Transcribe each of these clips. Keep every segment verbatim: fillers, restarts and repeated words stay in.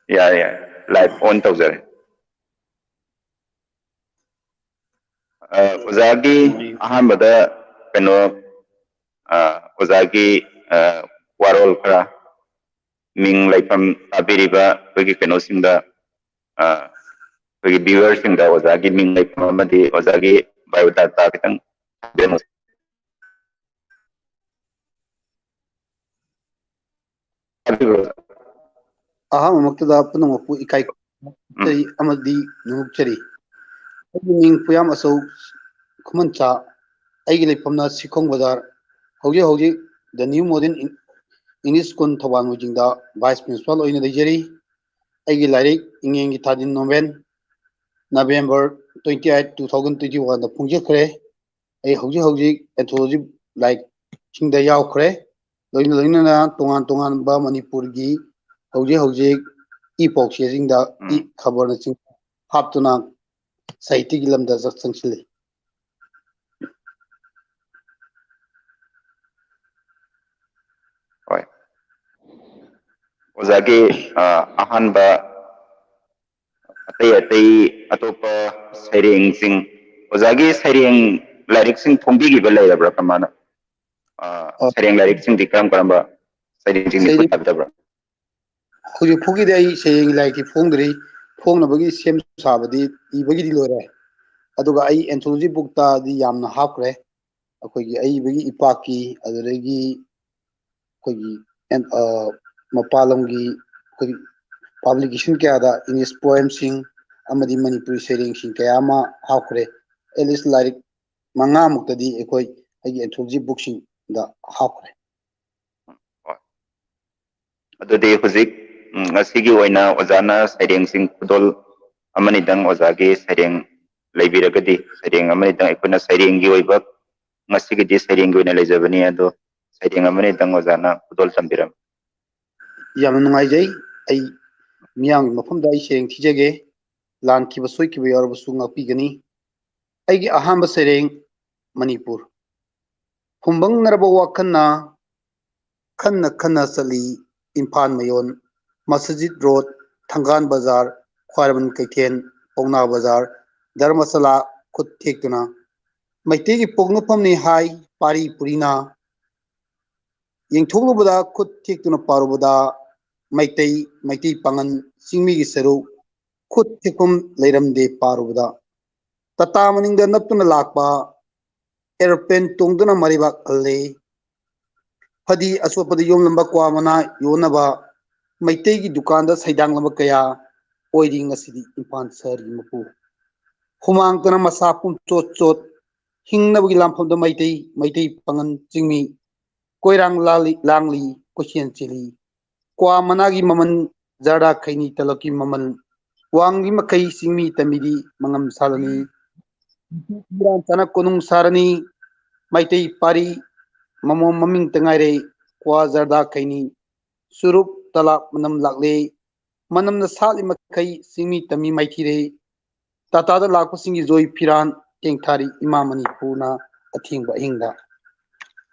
ꯌꯥꯔꯦ, ꯌꯥꯔꯦ, live on ꯇꯧꯖꯔꯦ꯫ ꯑ, ꯑꯣꯖꯥꯒꯤ ꯑꯍꯥꯟꯕꯗ ꯀꯩꯅꯣ, ꯑ, ꯑꯣꯖꯥꯒꯤ, ꯑ, ꯋꯥꯔꯣꯜ ꯈꯔ, ꯃꯤꯡ ꯂꯩꯐꯝ ꯇꯥꯕꯤꯔꯤꯕ ꯑꯩꯈꯣꯏꯒꯤ ꯀꯩꯅꯣꯁꯤꯡꯗ, ꯑ, ꯑꯩꯈꯣꯏꯒꯤ viewerꯁꯤꯡꯗ ꯑꯣꯖꯥꯒꯤ ꯃꯤꯡ ꯂꯩꯐꯝ ꯑꯃꯗꯤ ꯑꯣꯖꯥꯒꯤ biodata ꯈꯤꯇꯪ ꯊꯝꯕꯤꯔꯝꯃꯨ꯫ ꯇꯥꯕꯤꯕ꯭ꯔꯣ? ꯑꯍꯥꯟꯕꯃꯛꯇꯗ ꯄꯨꯝꯅꯃꯛꯄꯨ ꯏꯀꯥꯏ ꯈꯨꯝꯅꯖꯔꯤ ꯑꯃꯗꯤ ꯅꯣꯛꯆꯔꯤ꯫ ꯑꯩꯒꯤ ꯃꯤꯡ ꯄꯨꯌꯥꯝ ꯑꯆꯧ ꯈꯨꯃꯟꯆꯥ, ꯑꯩꯒꯤ ꯂꯩꯐꯝꯅ ꯁꯤꯈꯣꯡ ꯕꯖꯥꯔ꯫ ꯍꯧꯖꯤꯛ ꯍꯧꯖꯤꯛ The New Modern English School Thoubal ꯃꯣꯏꯖꯤꯡꯗ vice principal ꯑꯣꯏꯅ ꯂꯩꯖꯔꯤ꯫ ꯑꯩꯒꯤ ꯂꯥꯏꯔꯤꯛ ꯏꯉꯦꯟꯒꯤ ꯊꯥꯖꯤꯟ novel, November twenty eight, two thousand twenty one ꯗ ꯐꯣꯡꯖꯈ꯭ꯔꯦ꯫ ꯑꯩ ꯍꯧꯖꯤꯛ ꯍꯧꯖꯤꯛ anthology ꯂꯥꯏꯔꯤꯛꯁꯤꯡꯗ ꯌꯥꯎꯈ꯭ꯔꯦ꯫ ꯂꯣꯏꯅ ꯂꯣꯏꯅꯅ ꯇꯣꯉꯥꯟ ꯇꯣꯉꯥꯟꯕ ꯃꯅꯤꯄꯨꯔꯒꯤ ꯍꯧꯖꯤꯛ ꯍꯧꯖꯤꯛ ꯏ ꯄꯥꯎꯆꯦꯁꯤꯡꯗ, ꯎꯝ꯫ ꯏ ꯈꯕꯔꯅꯆꯤꯡꯕ ꯍꯥꯞꯇꯨꯅ ꯁꯥꯍꯤꯇ꯭ꯌꯒꯤ ꯂꯝꯗ ꯆꯪꯁꯤꯜꯂꯤ꯫ ꯍꯣꯏ꯫ ꯑꯣꯖꯥꯒꯤ, ꯑ, ꯑꯍꯥꯟꯕ ꯑꯇꯩ ꯑꯇꯩ ꯑꯇꯣꯞꯄ ꯁꯩꯔꯦꯡꯁꯤꯡ, ꯑꯣꯖꯥꯒꯤ ꯁꯩꯔꯦꯡ ꯂꯥꯏꯔꯤꯛꯁꯤꯡ ꯐꯣꯡꯕꯤꯈꯤꯕ ꯂꯩꯔꯕ꯭ꯔꯥ? ꯀꯃꯥꯏꯅ, ꯑ, ꯑ, ꯁꯩꯔꯦꯡ ꯂꯥꯏꯔꯤꯛꯁꯤꯡꯗꯤ ꯀꯔꯝ ꯀꯔꯝꯕ ꯁꯩꯔꯦꯡꯁꯤꯡꯗꯤ ꯁꯩꯔꯦꯡ ꯈꯨꯠ ꯊꯥꯕꯤꯗꯕ꯭ꯔꯥ? ꯍꯧꯖꯤꯛ ꯐꯥꯎꯒꯤꯗꯤ ꯑꯩ ꯁꯩꯔꯦꯡ ꯂꯥꯏꯔꯤꯛꯇꯤ ꯐꯣꯡꯗ꯭ꯔꯤ꯫ ꯐꯣꯡꯅꯕꯒꯤ ꯁꯦꯝ ꯁꯥꯕꯗꯤ, ꯏꯕꯒꯤꯗꯤ ꯂꯣꯏꯔꯦ꯫ ꯑꯗꯨꯒ ꯑꯩ anthology bookꯇꯗꯤ ꯌꯥꯝꯅ ꯍꯥꯞꯈ꯭ꯔꯦ꯫ ꯑꯩꯈꯣꯏꯒꯤ ꯑꯏꯕꯒꯤ ꯏꯄꯥꯛꯀꯤ, ꯑꯗꯨꯗꯒꯤ ꯑꯩꯈꯣꯏꯒꯤ ꯑꯦꯟ-, ꯑ, ꯃꯄꯥꯟ ꯂꯝꯒꯤ ꯑꯩꯈꯣꯏꯒꯤ publication ꯀꯌꯥꯗ English poemꯁꯤꯡ ꯑꯃꯗꯤ ꯃꯅꯤꯄꯨꯔꯤ ꯁꯩꯔꯦꯡꯁꯤꯡ ꯀꯌꯥ ꯑꯃ ꯍꯥꯞꯈ꯭ꯔꯦ꯫ At least ꯂꯥꯏꯔꯤꯛ ꯃꯉꯥꯃꯨꯛꯇꯗꯤ ꯑꯩꯈꯣꯏ ꯑꯩꯒꯤ anthology bookꯁꯤꯡꯗ ꯍꯥꯞꯈ꯭ꯔꯦ꯫ ꯍꯣꯏ꯫ ꯑꯗꯨꯗꯤ ꯍꯧꯖꯤꯛ, ꯎꯝ, ꯉꯁꯤꯒꯤ ꯑꯣꯏꯅ ꯑꯣꯖꯥꯅ ꯁꯩꯔꯦꯡꯁꯤꯡ ꯈꯨꯗꯣꯜ ꯑꯃꯅꯤꯗꯪ, ꯑꯣꯖꯥꯒꯤ ꯁꯩꯔꯦꯡ ꯂꯩꯕꯤꯔꯒꯗꯤ, ꯁꯩꯔꯦꯡ ꯑꯃꯅꯤꯗꯪ, ꯑꯩꯈꯣꯏꯅ ꯁꯩꯔꯦꯡꯒꯤ ꯑꯣꯏꯕ, ꯉꯁꯤꯒꯤꯗꯤ ꯁꯩꯔꯦꯡꯒꯤ ꯑꯣꯏꯅ ꯂꯩꯖꯕꯅꯤ, ꯑꯗꯣ ꯁꯩꯔꯦꯡ ꯑꯃꯅꯤꯗꯪ ꯑꯣꯖꯥꯅ ꯈꯨꯗꯣꯜ ꯇꯝꯕꯤꯔꯝꯃꯤ꯫ ꯌꯥꯝꯅ ꯅꯨꯡꯉꯥꯏꯖꯩ꯫ ꯑꯩ ꯃꯤꯌꯥꯝꯒꯤ ꯃꯐꯝꯗ ꯑꯩ ꯁꯩꯔꯦꯡ ꯊꯤꯖꯒꯦ꯫ ꯂꯥꯟꯈꯤꯕ ꯁꯣꯏꯈꯤꯕ ꯌꯥꯎꯔꯕꯁꯨ ꯉꯥꯛꯄꯤꯒꯅꯤ꯫ ꯑꯩꯒꯤ ꯑꯍꯥꯟꯕ ꯁꯩꯔꯦꯡ, ꯃꯅꯤꯄꯨꯔ꯫ ꯐꯨꯝꯕꯪꯅꯔꯕ ꯋꯥꯈꯜꯅ ꯈꯟꯅ ꯈꯟꯅ ꯆꯠꯂꯤ ꯏꯝꯐꯥꯜ ꯃꯌꯣꯟ, ꯃꯁꯖꯤꯗ ꯔꯣꯗ, ꯊꯪꯒꯥꯜ ꯕꯖꯥꯔ, ꯈ꯭ꯋꯥꯏꯔꯝꯕꯟ ꯀꯩꯊꯦꯜ, ꯄꯥꯎꯅꯥ ꯕꯖꯥꯔ, ꯙꯔꯃꯁꯥꯂꯥ ꯈꯨꯠ ꯊꯦꯛꯇꯨꯅ ꯃꯩꯇꯩꯒꯤ ꯄꯣꯛꯅꯐꯝꯅꯤ ꯍꯥꯏ ꯄꯥꯔꯤ ꯄꯨꯔꯤꯅ꯫ ꯌꯦꯡꯊꯣꯛꯂꯨꯕꯗ ꯈꯨꯠ ꯊꯦꯛꯇꯨꯅ ꯄꯥꯔꯨꯕꯗ ꯃꯩꯇꯩ, ꯃꯩꯇꯩ ꯄꯥꯉꯟ ꯆꯤꯡꯃꯤꯒꯤ ꯁꯔꯨꯛ ꯈꯨꯠ ꯊꯦꯛꯐꯝ ꯂꯩꯔꯝꯗꯦ ꯄꯥꯔꯨꯕꯗ꯫ ꯇꯥꯇꯥ ꯃꯅꯤꯡꯗ ꯅꯞꯇꯨꯅ ꯂꯥꯛꯄ ꯑꯦꯔꯣꯄ꯭ꯂꯦꯟ ꯇꯣꯡꯗꯨꯅ ꯃꯔꯩꯕꯥꯛ ꯍꯜꯂꯦ꯫ ꯐꯗꯤ ꯑꯆꯣꯠꯄꯗ ꯌꯣꯝꯂꯝꯕ ꯀ꯭ꯋꯥ ꯃꯅꯥ ꯌꯣꯟꯅꯕ ꯃꯩꯇꯩꯒꯤ ꯗꯨꯀꯥꯟꯗ ꯁꯩꯗꯥꯡꯂꯝꯕ ꯀꯌꯥ ꯑꯣꯏꯔꯤ ꯉꯁꯤꯗꯤ ꯏꯝꯐꯥꯜ ꯁꯍꯔꯒꯤ ꯃꯄꯨ꯫ ꯍꯨꯃꯥꯡꯇꯅ ꯃꯁꯥ ꯄꯨꯝꯆꯣꯠ ꯆꯣꯠ ꯍꯤꯡꯅꯕꯒꯤ ꯂꯥꯟꯐꯝꯗ ꯃꯩꯇꯩ, ꯃꯩꯇꯩ ꯄꯥꯉꯟ ꯆꯤꯡꯃꯤ ꯀꯣꯏꯔꯥꯡ ꯂꯥꯜꯂꯤ, ꯂꯥꯡꯂꯤ, ꯀꯣꯏꯆꯦꯟ ꯆꯦꯜꯂꯤ꯫ ꯀ꯭ꯋꯥ ꯃꯅꯥꯒꯤ ꯃꯃꯜ, ꯖꯔꯗꯥ ꯈꯩꯅꯤ ꯇꯂꯞꯀꯤ ꯃꯃꯜ ꯋꯥꯡꯂꯤ ꯃꯈꯩ ꯆꯤꯡꯃꯤ ꯇꯝꯃꯤꯗꯤ ꯃꯉꯝ ꯁꯥꯂꯅꯤ꯫ ꯏꯔꯥꯟ ꯆꯥꯅ ꯀꯣꯅꯨꯡ ꯁꯥꯔꯅꯤ꯫ ꯃꯩꯇꯩ ꯄꯥꯔꯤ ꯃꯃꯣꯝ ꯃꯃꯤꯡꯇ ꯉꯥꯏꯔꯦ꯫ ꯀ꯭ꯋꯥ ꯖꯔꯗꯥ ꯈꯩꯅꯤ ꯆꯨꯔꯨꯞ ꯇꯂꯥꯞ ꯃꯅꯝ ꯂꯥꯛꯂꯦ꯫ ꯃꯅꯝꯅ ꯁꯥꯠꯂꯤ ꯃꯈꯩ ꯆꯤꯡꯃꯤ ꯇꯝꯃꯤ ꯃꯥꯏꯊꯤꯔꯦ꯫ ꯇꯥꯇꯥꯗ ꯂꯥꯛꯄꯁꯤꯡꯒꯤ ꯖꯣꯏ ꯐꯤꯔꯥꯟ ꯇꯦꯡꯊꯥꯔꯤ ꯏꯃꯥ ꯃꯅꯤꯄꯨꯔꯅ ꯑꯊꯦꯡꯕ ꯑꯍꯤꯡꯗ꯫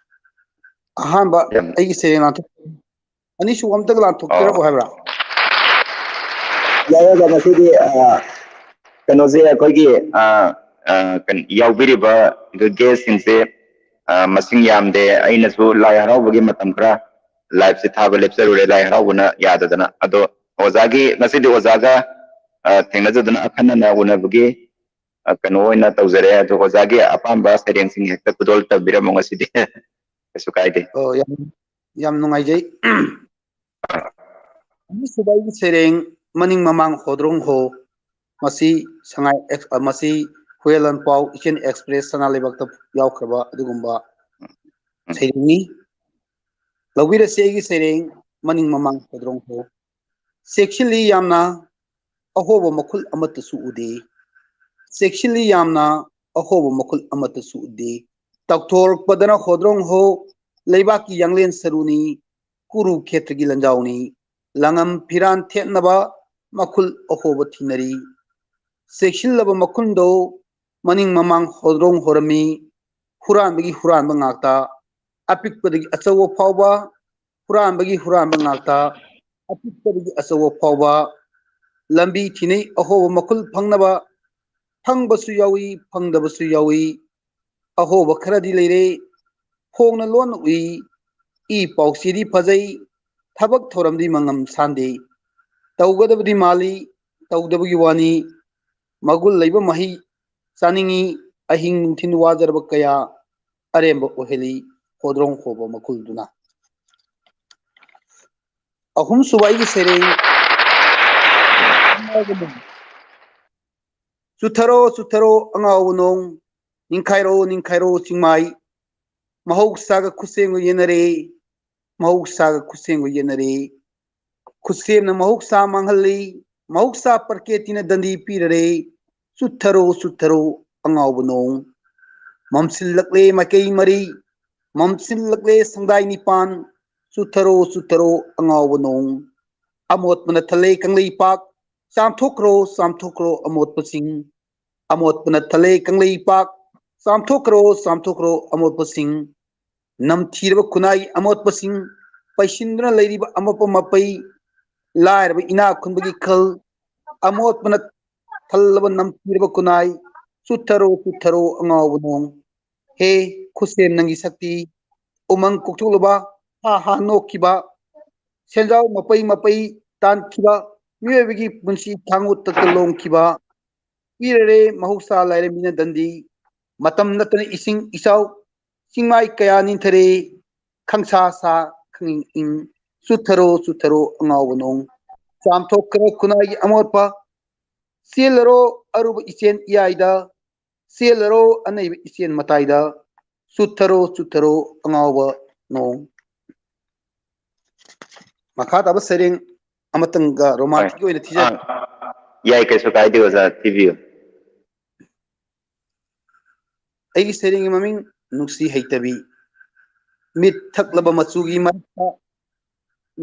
ꯑꯍꯥꯟꯕ ꯌꯥꯝ ꯑꯩꯒꯤ ꯁꯩꯔꯦꯡ ꯂꯥꯟꯊꯣꯛ-, ꯑꯅꯤꯁꯨꯕ ꯑꯝꯇꯒ ꯂꯥꯟꯊꯣꯛꯆꯔꯛꯑꯣ ꯑꯣ꯫ ꯍꯥꯏꯕ꯭ꯔꯥ? ꯌꯥꯏ, ꯑꯣꯖꯥ, ꯉꯁꯤꯗꯤ, ꯑ, ꯀꯩꯅꯣꯁꯦ ꯑꯩꯈꯣꯏꯒꯤ, ꯑ, ꯑ, ꯀꯩꯅꯣ, ꯌꯥꯎꯕꯤꯔꯤꯕ ꯒꯦꯁꯁꯤꯡꯁꯦ, ꯑ, ꯃꯁꯤꯡ ꯌꯥꯝꯗꯦ꯫ ꯑꯩꯅꯁꯨ ꯂꯥꯏ ꯍꯔꯥꯎꯕꯒꯤ ꯃꯇꯝ ꯈꯔ ꯂꯥꯏꯞꯁꯦ ꯊꯥꯕ ꯂꯦꯞꯆꯔꯨꯔꯦ, ꯂꯥꯏ ꯍꯔꯥꯎꯕꯅ ꯌꯥꯗꯗꯅ꯫ ꯑꯗꯣ ꯑꯣꯖꯥꯒꯤ, ꯉꯁꯤꯗꯤ ꯑꯣꯖꯥꯒ, ꯑ, ꯊꯦꯡꯅꯖꯗꯨꯅ ꯑꯈꯟꯅꯅ ꯎꯅꯕꯒꯤ, ꯑ, ꯀꯩꯅꯣ ꯑꯣꯏꯅ ꯇꯧꯖꯔꯦ꯫ ꯑꯗꯣ ꯑꯣꯖꯥꯒꯤ ꯑꯄꯥꯝꯕ ꯁꯩꯔꯦꯡꯁꯤꯡ ꯍꯦꯛꯇ ꯈꯨꯗꯣꯜ ꯇꯧꯕꯤꯔꯝꯃꯣ ꯉꯁꯤꯗꯤ꯫ ꯀꯩꯁꯨ ꯀꯥꯏꯗꯦ꯫ ꯑꯣ, ꯌꯥꯝ, ꯌꯥꯝ ꯅꯨꯡꯉꯥꯏꯖꯩ꯫ ꯑꯅꯤꯁꯨꯕ ꯑꯩꯒꯤ ꯁꯩꯔꯦꯡ ꯃꯅꯤꯡ ꯃꯃꯥꯡ ꯍꯣꯗ꯭ꯔꯣꯡ ꯍꯣ꯫ ꯃꯁꯤ ꯁꯉꯥꯏ ꯑꯦꯛꯁ-, ꯑ, ꯃꯁꯤ ꯍꯨꯌꯦꯜ ꯂꯥꯟꯄꯥꯎ ꯏꯆꯦꯜ ꯑꯦꯛꯁꯄ꯭ꯔꯦꯁ ꯁꯅꯥ ꯂꯩꯕꯥꯛꯇ ꯌꯥꯎꯈ꯭ꯔꯕ ꯑꯗꯨꯒꯨꯝꯕ ꯎꯝ꯫ ꯁꯩꯔꯦꯡꯅꯤ꯫ ꯂꯧꯕꯤꯔꯁꯤ ꯑꯩꯒꯤ ꯁꯩꯔꯦꯡ ꯃꯅꯤꯡ ꯃꯃꯥꯡ ꯍꯣꯗ꯭ꯔꯣꯡ ꯍꯣ꯫ ꯆꯦꯛꯁꯤꯜꯂꯤ ꯌꯥꯝꯅ ꯑꯍꯣꯕ ꯃꯈꯨꯜ ꯑꯃꯠꯇꯁꯨ ꯎꯗꯦ꯫ ꯆꯦꯛꯁꯤꯜꯂꯤ ꯌꯥꯝꯅ ꯑꯍꯣꯕ ꯃꯈꯨꯜ ꯑꯃꯠꯇꯁꯨ ꯎꯗꯦ꯫ ꯇꯧꯊꯣꯔꯛꯄꯗꯅ ꯍꯣꯗ꯭ꯔꯣꯡ ꯍꯣ ꯂꯩꯕꯥꯛꯀꯤ ꯌꯥꯡꯂꯦꯟ ꯁꯔꯨꯅꯤ꯫ ꯀꯨꯔꯨ ꯈꯦꯇ꯭ꯔꯒꯤ ꯂꯟꯖꯥꯎꯅꯤ꯫ ꯂꯪꯉꯝ ꯐꯤꯔꯥꯟ ꯊꯦꯠꯅꯕ ꯃꯈꯨꯜ ꯑꯍꯣꯕ ꯊꯤꯅꯔꯤ꯫ ꯆꯦꯛꯁꯤꯜꯂꯕ ꯃꯈꯨꯜꯗꯣ ꯃꯅꯤꯡ ꯃꯃꯥꯡ ꯍꯣꯗ꯭ꯔꯣꯡ ꯍꯣꯔꯝꯃꯤ꯫ ꯍꯨꯔꯥꯟꯕꯒꯤ ꯍꯨꯔꯥꯟꯕ ꯉꯥꯛꯇ, ꯑꯄꯤꯛꯄꯗꯒꯤ ꯑꯆꯧꯕ ꯐꯥꯎꯕ, ꯍꯨꯔꯥꯟꯕꯒꯤ ꯍꯨꯔꯥꯟꯕ ꯉꯥꯛꯇ, ꯑꯄꯤꯛꯄꯗꯒꯤ ꯑꯆꯧꯕ ꯐꯥꯎꯕ, ꯂꯝꯕꯤ ꯊꯤꯅꯩ ꯑꯍꯣꯕ ꯃꯈꯨꯜ ꯐꯪꯅꯕ꯫ ꯐꯪꯕꯁꯨ ꯌꯥꯎꯏ, ꯐꯪꯗꯕꯁꯨ ꯌꯥꯎꯏ꯫ ꯑꯍꯣꯕ ꯈꯔꯗꯤ ꯂꯩꯔꯦ, ꯐꯣꯡꯅ ꯂꯣꯟꯅ ꯎꯏ꯫ ꯏ ꯄꯥꯎꯆꯦꯗꯤ ꯐꯖꯩ, ꯊꯕꯛ ꯊꯧꯔꯝꯗꯤ ꯃꯉꯝ ꯁꯥꯟꯗꯦ꯫ ꯇꯧꯒꯗꯕꯗꯤ ꯃꯥꯜꯂꯤ, ꯇꯧꯗꯕꯒꯤ ꯋꯥꯅꯤ꯫ ꯃꯒꯨꯟ ꯂꯩꯕ ꯃꯍꯩ ꯆꯥꯅꯤꯡꯏ, ꯑꯍꯤꯡ ꯅꯨꯡꯊꯤꯜ ꯋꯥꯖꯔꯕ ꯀꯌꯥ ꯑꯔꯦꯝꯕ ꯑꯣꯏꯍꯜꯂꯤ ꯍꯣꯗ꯭ꯔꯣꯡ ꯍꯣꯕ ꯃꯈꯨꯜꯗꯨꯅ꯫ ꯑꯍꯨꯝꯁꯨꯕ ꯑꯩꯒꯤ ꯁꯩꯔꯦꯡ꯫ ꯆꯨꯊꯔꯣ, ꯆꯨꯊꯔꯣ ꯑꯉꯥꯎꯕ ꯅꯣꯡ, ꯅꯤꯡꯈꯥꯏꯔꯣ, ꯅꯤꯡꯈꯥꯏꯔꯣ ꯆꯤꯡꯃꯥꯏ꯫ ꯃꯍꯧꯁꯥꯒ ꯈꯨꯠꯁꯦꯝꯒ ꯌꯦꯟꯅꯔꯦ, ꯃꯍꯧꯁꯥꯒ ꯈꯨꯠꯁꯦꯝꯒ ꯌꯦꯟꯅꯔꯦ꯫ ꯈꯨꯠꯁꯦꯝꯅ ꯃꯍꯧꯁꯥ ꯃꯥꯡꯍꯜꯂꯤ, ꯃꯍꯧꯁꯥ ꯄ꯭ꯔꯀꯤꯔꯇꯤꯅ ꯗꯟꯗꯤ ꯄꯤꯔꯔꯦ꯫ ꯆꯨꯊꯔꯣ, ꯆꯨꯊꯔꯣ ꯑꯉꯥꯎꯕ ꯅꯣꯡ꯫ ꯃꯝꯁꯤꯜꯂꯛꯂꯦ ꯃꯥꯏꯀꯩ ꯃꯔꯤ, ꯃꯝꯁꯤꯜꯂꯛꯂꯦ ꯁꯪꯗꯥꯏ ꯅꯤꯄꯥꯟ꯫ ꯆꯨꯊꯔꯣ, ꯆꯨꯊꯔꯣ ꯑꯉꯥꯎꯕ ꯅꯣꯡ꯫ ꯑꯃꯣꯠꯄꯅ ꯊꯜꯂꯦ ꯀꯪꯂꯩꯄꯥꯛ, ꯆꯥꯝꯊꯣꯛꯈ꯭ꯔꯣ, ꯆꯥꯝꯊꯣꯛꯈ꯭ꯔꯣ ꯑꯃꯣꯠꯄꯁꯤꯡ꯫ ꯑꯃꯣꯠꯄꯅ ꯊꯜꯂꯦ ꯀꯪꯂꯩꯄꯥꯛ, ꯆꯥꯝꯊꯣꯛꯈ꯭ꯔꯣ, ꯆꯥꯝꯊꯣꯛꯈ꯭ꯔꯣ ꯑꯃꯣꯠꯄꯁꯤꯡ꯫ ꯅꯝꯊꯤꯔꯕ ꯈꯨꯟꯅꯥꯏꯒꯤ ꯑꯃꯣꯠꯄꯁꯤꯡ, ꯄꯩꯁꯤꯟꯗꯨꯅ ꯂꯩꯔꯤꯕ ꯑꯃꯣꯠꯄ ꯃꯄꯩ, ꯂꯥꯏꯔꯕ ꯏꯅꯥꯛ ꯈꯨꯟꯕꯒꯤ ꯈꯜ, ꯑꯃꯣꯠꯄꯅ ꯊꯜꯂꯕ ꯅꯝꯊꯤꯔꯕ ꯈꯨꯟꯅꯥꯏ, ꯆꯨꯠꯊꯔꯣ, ꯆꯨꯠꯊꯔꯣ ꯑꯉꯥꯎꯕ ꯅꯣꯡ꯫ ꯍꯦ ꯈꯨꯠꯁꯦꯝ ꯅꯪꯒꯤ ꯁꯛꯇꯤ, ꯎꯃꯪ ꯀꯣꯛꯊꯣꯛꯂꯕ, ꯍꯥ ꯍꯥ ꯅꯣꯛꯈꯤꯕ, ꯁꯦꯟꯖꯥꯎ ꯃꯄꯩ ꯃꯄꯩ ꯇꯥꯟꯈꯤꯕ, ꯃꯤꯑꯣꯏꯕꯒꯤ ꯄꯨꯟꯁꯤ ꯊꯥꯡꯒꯨꯠꯇ ꯂꯣꯡꯈꯤꯕ, ꯄꯤꯔꯔꯦ ꯃꯍꯧꯁꯥ ꯂꯥꯏꯔꯦꯝꯕꯤꯅ ꯗꯟꯗꯤ꯫ ꯃꯇꯝ ꯅꯠꯇꯅ ꯏꯁꯤꯡ ꯏꯆꯥꯎ, ꯆꯤꯡꯃꯥꯏ ꯀꯌꯥ ꯅꯤꯟꯊꯔꯦ, ꯈꯪꯁꯥ ꯁꯥ ꯈꯪꯏꯪ ꯏꯪ꯫ ꯆꯨꯠꯊꯔꯣ, ꯆꯨꯠꯊꯔꯣ ꯑꯉꯥꯎꯕ ꯅꯣꯡ꯫ ꯆꯥꯝꯊꯣꯛꯈ꯭ꯔꯣ ꯈꯨꯟꯅꯥꯏꯒꯤ ꯑꯃꯣꯠꯄ, ꯆꯦꯜꯂꯔꯣ ꯑꯔꯨꯕ ꯏꯆꯦꯟ ꯏꯌꯥꯏꯗ꯫ ꯆꯦꯜꯂꯔꯣ ꯑꯅꯩꯕ ꯏꯆꯦꯟ ꯃꯇꯥꯏꯗ꯫ ꯆꯨꯠꯊꯔꯣ, ꯆꯨꯠꯊꯔꯣ ꯑꯉꯥꯎꯕ ꯅꯣꯡ꯫ ꯃꯈꯥ ꯇꯥꯕ ꯁꯩꯔꯦꯡ ꯑꯃꯇꯪꯒ ꯔꯣꯃꯥꯟꯇꯤꯛꯀꯤ ꯑꯣꯏꯅ ꯊꯤꯖꯔꯦ꯫ ꯑꯥ, ꯌꯥꯏ, ꯀꯩꯁꯨ ꯀꯥꯏꯗꯦ ꯑꯣꯖꯥ, ꯊꯤꯕꯤꯌꯨ꯫ ꯑꯩꯒꯤ ꯁꯩꯔꯦꯡꯒꯤ ꯃꯃꯤꯡ ꯅꯨꯡꯁꯤ ꯍꯩꯇꯕꯤ꯫ ꯃꯤꯠ ꯊꯛꯂꯕ ꯃꯆꯨꯒꯤ ꯃꯔꯛꯇ